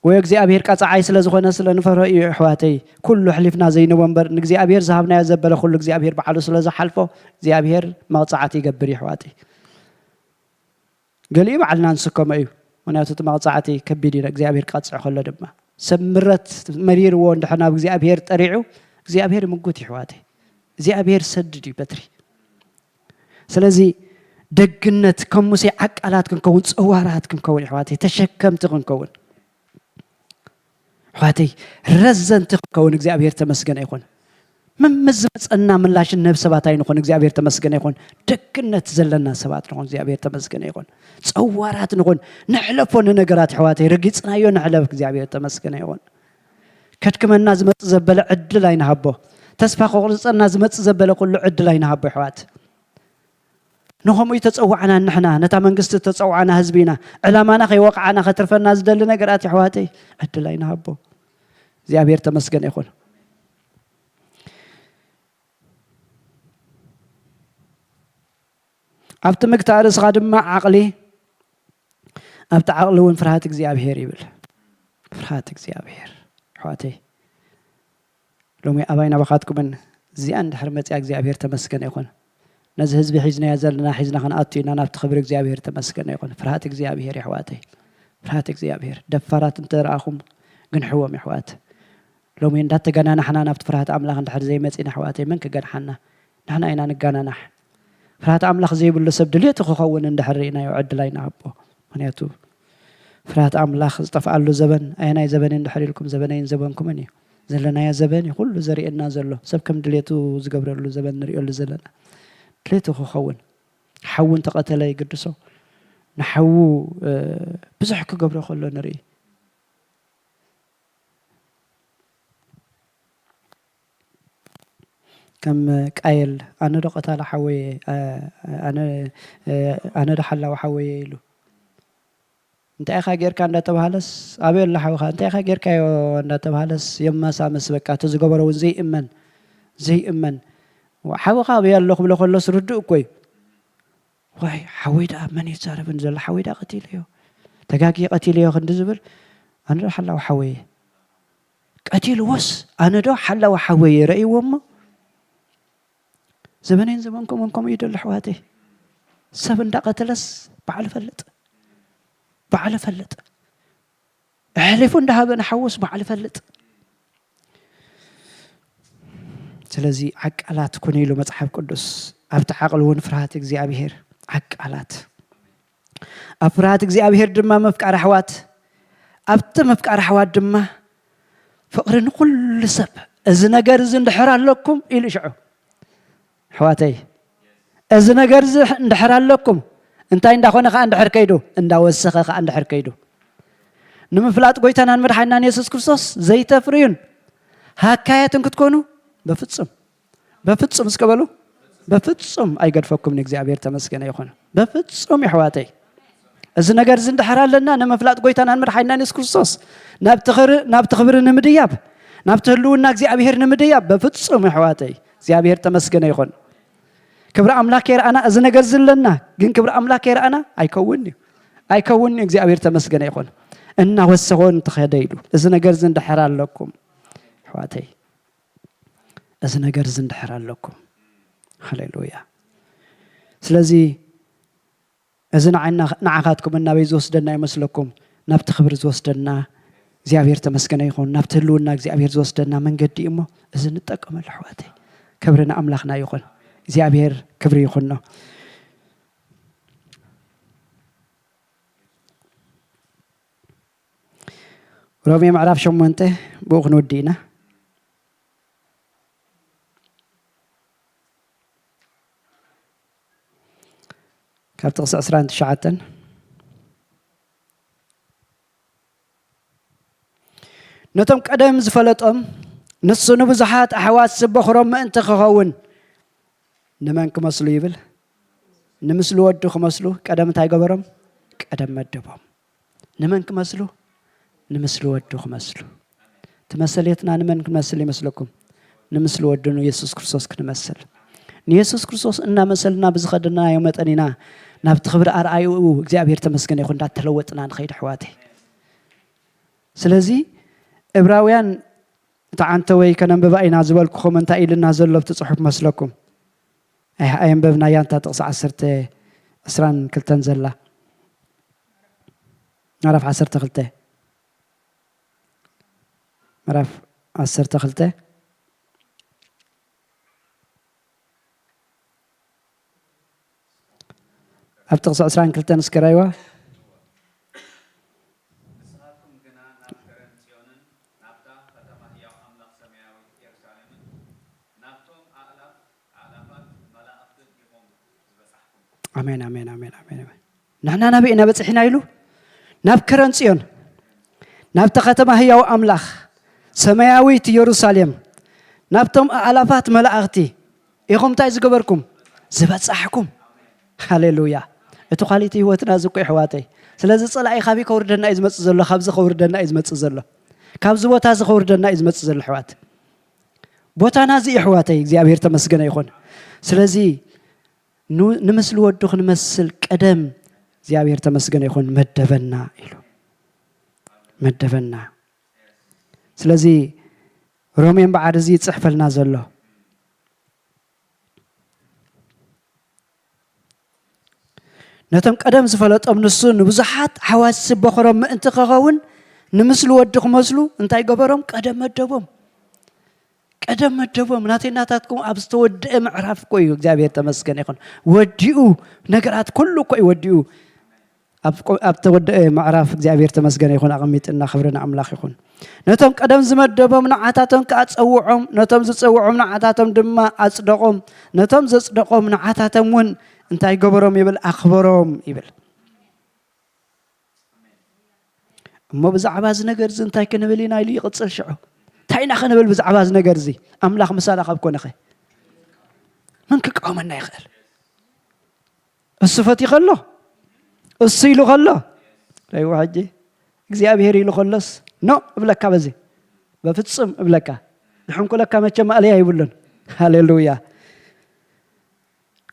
ወይ እግዚኣብሔር ቀጻዓይ ስለ ዝኾነ ስለ ንፈርሆ እዩ ኣሕዋተይ። ኩሉ ኣሕሊፍና ዘይንቦ እምበር ንእግዚኣብሔር ዝሃብናዮ ዘበለ ኩሉ እግዚኣብሔር ባዕሉ ስለ ዝሓልፎ እግዚኣብሔር መቕጻዕቲ ይገብር እዩ ኣሕዋተይ። ገሊኡ ባዕልና ንስከሞ እዩ። ምክንያቱ እቲ መቕጻዕቲ ከቢድ እዩ እግዚኣብሔር ክቐጽዕ ከሎ ድማ። ሰብ ምረት መሪርዎ እንድሕር ናብ እግዚኣብሔር ጠሪዑ እግዚኣብሔር ይምጉት እዩ ኣሕዋተይ። እግዚኣብሔር ሰድድ እዩ በትሪ። ስለዚ ደግነት ከም ሙሴ ዓቃላት ክንከውን፣ ጸዋራት ክንከውን ኣሕዋተይ፣ ተሸከምቲ ክንከውን ኣሕዋተይ፣ ረዘንቲ ክንከውን እግዚኣብሔር ተመስገነ ይኹን። መምስ ዝመጸና ምላሽ ንህብ ሰባት ኣይንኹን እግዚኣብሔር ተመስገነ ይኹን። ደግነት ዘለና ሰባት ንኹን እግዚኣብሔር ተመስገነ ይኹን። ጸዋራት ንኹን። ንሕለፎ ንነገራት ኣሕዋተይ፣ ረጊጽናዮ ንሕለፍ እግዚኣብሔር ተመስገነ ይኹን። ከድክመና ዝመጽእ ዘበለ ዕድል ኣይንሃቦ። ተስፋ ከቑርጸና ዝመጽእ ዘበለ ኩሉ ዕድል ኣይንሃቦ ኣሕዋት። ንኸምኡ ተጸዋዕና ንሕና፣ ነታ መንግስቲ ተጸዋዕና ህዝቢ ኢና። ዕላማና ከይወቕዓና ከትርፈና ዝደሊ ነገራት ኣሕዋተይ ዕድል ኣይንሃቦ። እግዚኣብሔር ተመስገነ ይኹን። ኣብቲ ምግታእ ርእስኻ ድማ ዓቕሊ፣ ኣብቲ ዓቕሊ እውን ፍርሃት እግዚኣብሔር ይብል። ፍርሃት እግዚኣብሔር ኣሕዋተይ። ሎሚ ኣባይ ናባኻትኩምን እዚኣ እንድሕር መፅያ እግዚኣብሔር ተመስገነ ይኹን። ነዚ ህዝቢ ሒዝናዮ ዘለና ሒዝና ክንኣቱ ኢና ናብቲ ክብሪ እግዚኣብሔር ተመስገነ ይኹን። ፍርሃት እግዚኣብሔር የሕዋተይ፣ ፍርሃት እግዚኣብሔር። ደፋራት እንተረኣኹም ግንሕዎም የሕዋት። ሎሚ እንዳተጋናናሕና ናብቲ ፍርሃት ኣምላኽ እንድሕር ዘይመፂና ኣሕዋተይ መን ክገንሓና? ንሕና ኢና ንጋናናሕ። ፍርሃት ኣምላኽ ዘይብሉ ሰብ ድሌቱ ክኸውን እንድሕር ርኢናዮ ዕድል ኣይንሃቦ። ምክንያቱ ፍርሃት ኣምላኽ ዝጠፍኣሉ ዘበን ኣየናይ ዘበን እንድሕር ኢልኩም ዘበነይን ዘበንኩምን እዩ። ዘለናዮ ዘበን እዩ ኩሉ ዘርእየና ዘሎ። ሰብ ከም ድሌቱ ዝገብረሉ ዘበን ንርእየሉ ዘለና። ድሌቱ ክኸውን ሓዉ እንተቐተለ ይግድሶ። ንሓዉ ብዙሕ ክገብሮ ከሎ ንርኢ። ከም ቃየል ኣነ ዶ ቀታሊ ሓወየ ኣነ ዶ ሓላዊ ሓወየ ኢሉ እንታይ ኢኻ ጌርካ እንዳተባሃለስ ኣበይ ኣሎ ሓውኻ እንታይ ኢኻ ጌርካዮ እንዳተባሃለስ የማሳምስ በቃ እቲ ዝገበሮ እውን ዘይእመን ዘይእመን ሓውኻ ኣበይ ኣሎ ክብሎ ከሎስ ርዱእ እኮ እዩ። ዋይ ሓወይ ደኣ መን እዩ ዝዛረበኒ ዘሎ ሓወይ ደኣ ቀቲለዮ ተጋጊ ቀቲለዮ ክንዲ ዝብል ኣነ ዶ ሓላዊ ሓወየ ቀቲልዎስ ኣነ ዶ ሓላዊ ሓወየ ረእይዎ እሞ ዘበነይን ዘበንኩምን ከምኡ እዩ ደሎ ኣሕዋተይ ሰብ እንዳቀተለስ ባዕሉ ፈልጥ ባዕሉ ፈልጥ ኣሕሊፉ እንዳሃበ ንሓውስ ባዕሉ ፈልጥ ስለዚ ዓቃላት ኩኑ ኢሉ መፅሓፍ ቅዱስ ኣብቲ ዓቕሊ እውን ፍርሃት እግዚኣብሄር ዓቃላት ኣብ ፍርሃት እግዚኣብሄር ድማ ምፍቃር ኣሕዋት ኣብቲ ምፍቃር ኣሕዋት ድማ ፍቕሪ ንኹሉ ሰብ እዚ ነገር እዚ እንድሕር ኣለኩም ኢሉ ሽዑ ኣሕዋተይ እዚ ነገር እዚ እንድሕር ኣለኩም እንታይ እንዳኾነ ከዓ እንድሕር ከይዱ እንዳወሰኸ ከዓ እንድሕር ከይዱ ንምፍላጥ ጎይታናን መድሓናን የሱስ ክርስቶስ ዘይተፍርዩን ሃካያትን ክትኮኑ በፍጹም በፍጹም እስከ በሉ በፍጹም ኣይገድፈኩም ንእግዚኣብሔር ተመስገነ ይኹን በፍጹም የሕዋተይ እዚ ነገር እዚ እንድሕር ኣለና ንምፍላጥ ጎይታናን መድሓናን የሱስ ክርስቶስ ናብቲ ክብሪ ንምድያብ ናብቲ ህልውና እግዚኣብሔር ንምድያብ በፍጹም የሕዋተይ እግዚኣብሔር ተመስገነ ይኹን ክብሪ ኣምላክ የርኣና እዚ ነገር እዚ ኣለና ግን ክብሪ ኣምላክ የርኣና ኣይከውን እዩ ኣይከውን እዩ እግዚኣብሔር ተመስገነ ይኹን እናወሰኾ እንትኸደ ኢሉ እዚ ነገር እዚ እንድሕር ኣለኩም ኣሕዋተይ እዚ ነገር እዚ እንድሕር ኣለኩም ሃሌሉያ ስለዚ እዚ ንዓና ንዓኻትኩም እናበይ ዝወስደና ይመስለኩም ናብቲ ክብሪ ዝወስደና እግዚኣብሔር ተመስገነ ይኹን ናብቲ ህልውና እግዚኣብሔር ዝወስደና መንገዲ እዩ እሞ እዚ ንጠቀመሉ ኣሕዋተይ ክብሪ ንኣምላኽና ይኹን እግዚኣብሔር ክብሪ ይኹኖ ሮሜ ምዕራፍ ሸሞንተ ብኡ ክንወዲ ኢና ካብ ጥቕሲ ዕስራን ትሽዓተን፣ ነቶም ቀደም ዝፈለጦም፣ ንሱ ንብዙሓት ኣሕዋት ዝቦኽሮም ምእንቲ ክኸውን፣ ንመን ክመስሉ ይብል? ንምስሊ ወዱ ክመስሉ ቀደም እንታይ ገበሮም? ቀደም መደቦም። ንመን ክመስሉ? ንምስሊ ወዱ ክመስሉ። እቲ መሰሌትና ንመን ክንመስል ይመስለኩም? ንምስሊ ወዱ ንየሱስ ክርስቶስ ክንመስል። ንየሱስ ክርስቶስ እናመሰልና ብዝኸደናዮ መጠን ኢና ናብቲ ክብሪ ኣርኣይኡ እግዚኣብሔር ተመስገነ ይኹን እንዳተለወጥና ንኸይድ ኣሕዋተይ። ስለዚ ዕብራውያን እታ ዓንተ ወይ ከነንብባ ኢና ዝበልኩኹም እንታይ ኢልና ዘሎ ኣብቲ ጽሑፍ መስለኩም? ኣይ ኣየንበብናያ እንታ ጥቕሲ ዓሰርተ ዕስራን ክልተን ዘላ። ምዕራፍ ዓሰርተ ክልተ፣ ምዕራፍ ዓሰርተ ክልተ ኣብ ጥቕሲ ዕስራን ክልተን እስከ ራይዋ። ንስኻትኩም ግና ናብ ከረን ጽዮንን ናብታ ከተማ ህያው ኣምላኽ ሰማያዊት የሩሳሌምን ናብቶም ኣእላፍ ኣእላፋት መላእኽትን ኢኹም ዝበጻሕኩም። ኣሜን፣ ኣሜን፣ ኣሜን፣ ኣሜን፣ ኣሜን። ንሕና ናበይ ኢና በጺሕና ኢሉ? ናብ ከረን ጽዮን፣ ናብታ ከተማ ህያው ኣምላኽ ሰማያዊት የሩሳሌም፣ ናብቶም ኣእላፋት መላእኽቲ ኢኹም እንታይ ዝገበርኩም? ዝበጻሕኩም። ሃሌሉያ። እቲ ኳሊቲ ህይወትና እዚ እኮ የሕዋተይ። ስለዚ ጸላኢ ካበይ ከውርደና እዩ ዝመጽእ ዘሎ? ካብዚ ከውርደና እዩ ዝመጽእ ዘሎ። ካብዚ ቦታ እዚ ከውርደና እዩ ዝመጽእ ዘሎ ኣሕዋት። ቦታና እዚ የሕዋተይ እግዚኣብሔር ተመስገነ ይኹን። ስለዚ ኑ-፣ ንምስሊ ወዱ ክንመስል ቀደም እግዚኣብሔር ተመስገነ ይኹን መደበና ኢሉ። መደበና። ስለዚ ሮሜ እምበዓር እዚ ይጽሕፈልና ዘሎ። ነቶም ቀደም ዝፈለጦም ንሱ ንብዙሓት ሓዋሲ በኹሮም ምእንቲ ክኸውን ንምስሊ ወዲ ክመስሉ እንታይ ገበሮም? ቀደም መደቦም። ቀደም መደቦም። ናተይ ናታትኩም ኣብ ዝተወደአ ምዕራፍ እኮ እዩ። እግዚኣብሔር ተመስገን ይኹን። ወዲኡ ነገራት ኩሉ እኮ እዩ ወዲኡ። ኣብ ቆ-፣ ኣብ ተወደአ ምዕራፍ እግዚኣብሔር ተመስገን ይኹን ኣቐሚጥና። ክብሪ ንኣምላኽ ይኹን። ነቶም ቀደም ዝመደቦም ንዓታቶም ከኣ ጸውዖም፣ ነቶም ዝጸውዖም ንዓታቶም ድማ ኣጽደቖም፣ ነቶም ዘጽደቖም ንዓታቶም እውን እንታይ ገበሮም ይብል? ኣኽበሮም ይብል። እሞ ብዛዕባ እዚ ነገር እዚ እንታይ ክንብል ኢና ኢሉ ይቕጽል ሽዑ። እንታይ ኢና ክንብል ብዛዕባ እዚ ነገር እዚ? ኣምላኽ ምሳና ካብ ኮነኸ መን ክቃወመና ይኽእል? እሱ ፈትዩ ከሎ፣ እሱ ኢሉ ከሎ፣ ረይዎ ሕጂ እግዚኣብሔር ኢሉ ከሎስ ኖ እብለካ፣ በዚ በፍጹም እብለካ። ዝሕንኩለካ መቸም ማእለያ ይብሉን። ሃሌሉያ።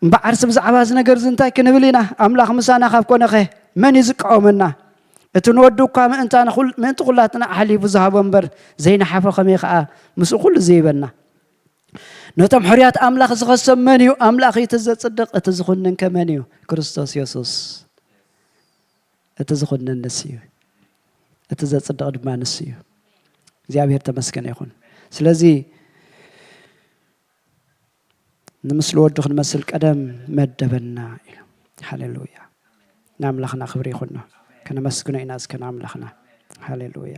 እምበዓርሲ ብዛዕባ እዚ ነገር እዚ እንታይ ክንብል ኢና? ኣምላኽ ምሳና ካብ ኮነኸ መን እዩ ዝቃወመና? እቲ ንወዱ እኳ ምእንታ ንኹል-፣ ምእንቲ ኩላትና ኣሕሊፉ ዝሃቦ እምበር ዘይነሓፎ ከመይ ከኣ ምስኡ ኩሉ ዘይበና? ነቶም ሕሩያት ኣምላኽ ዝኸሶም መን እዩ? ኣምላኽ እዩ። እቲ ዘጽድቕ፣ እቲ ዝኹንን ከ መን እዩ? ክርስቶስ የሱስ። እቲ ዝኹንን ንሱ እዩ። እቲ ዘጽድቕ ድማ ንሱ እዩ። እግዚኣብሔር ተመስገነ ይኹን። ስለዚ ንምስሊ ወዱ ክንመስል ቀደም መደበና ኢሉ። ሃሌሉያ። ንኣምላኽና ክብሪ ይኹኖ። ከነመስግኖ ኢና እስከ ንኣምላኽና። ሃሌሉያ።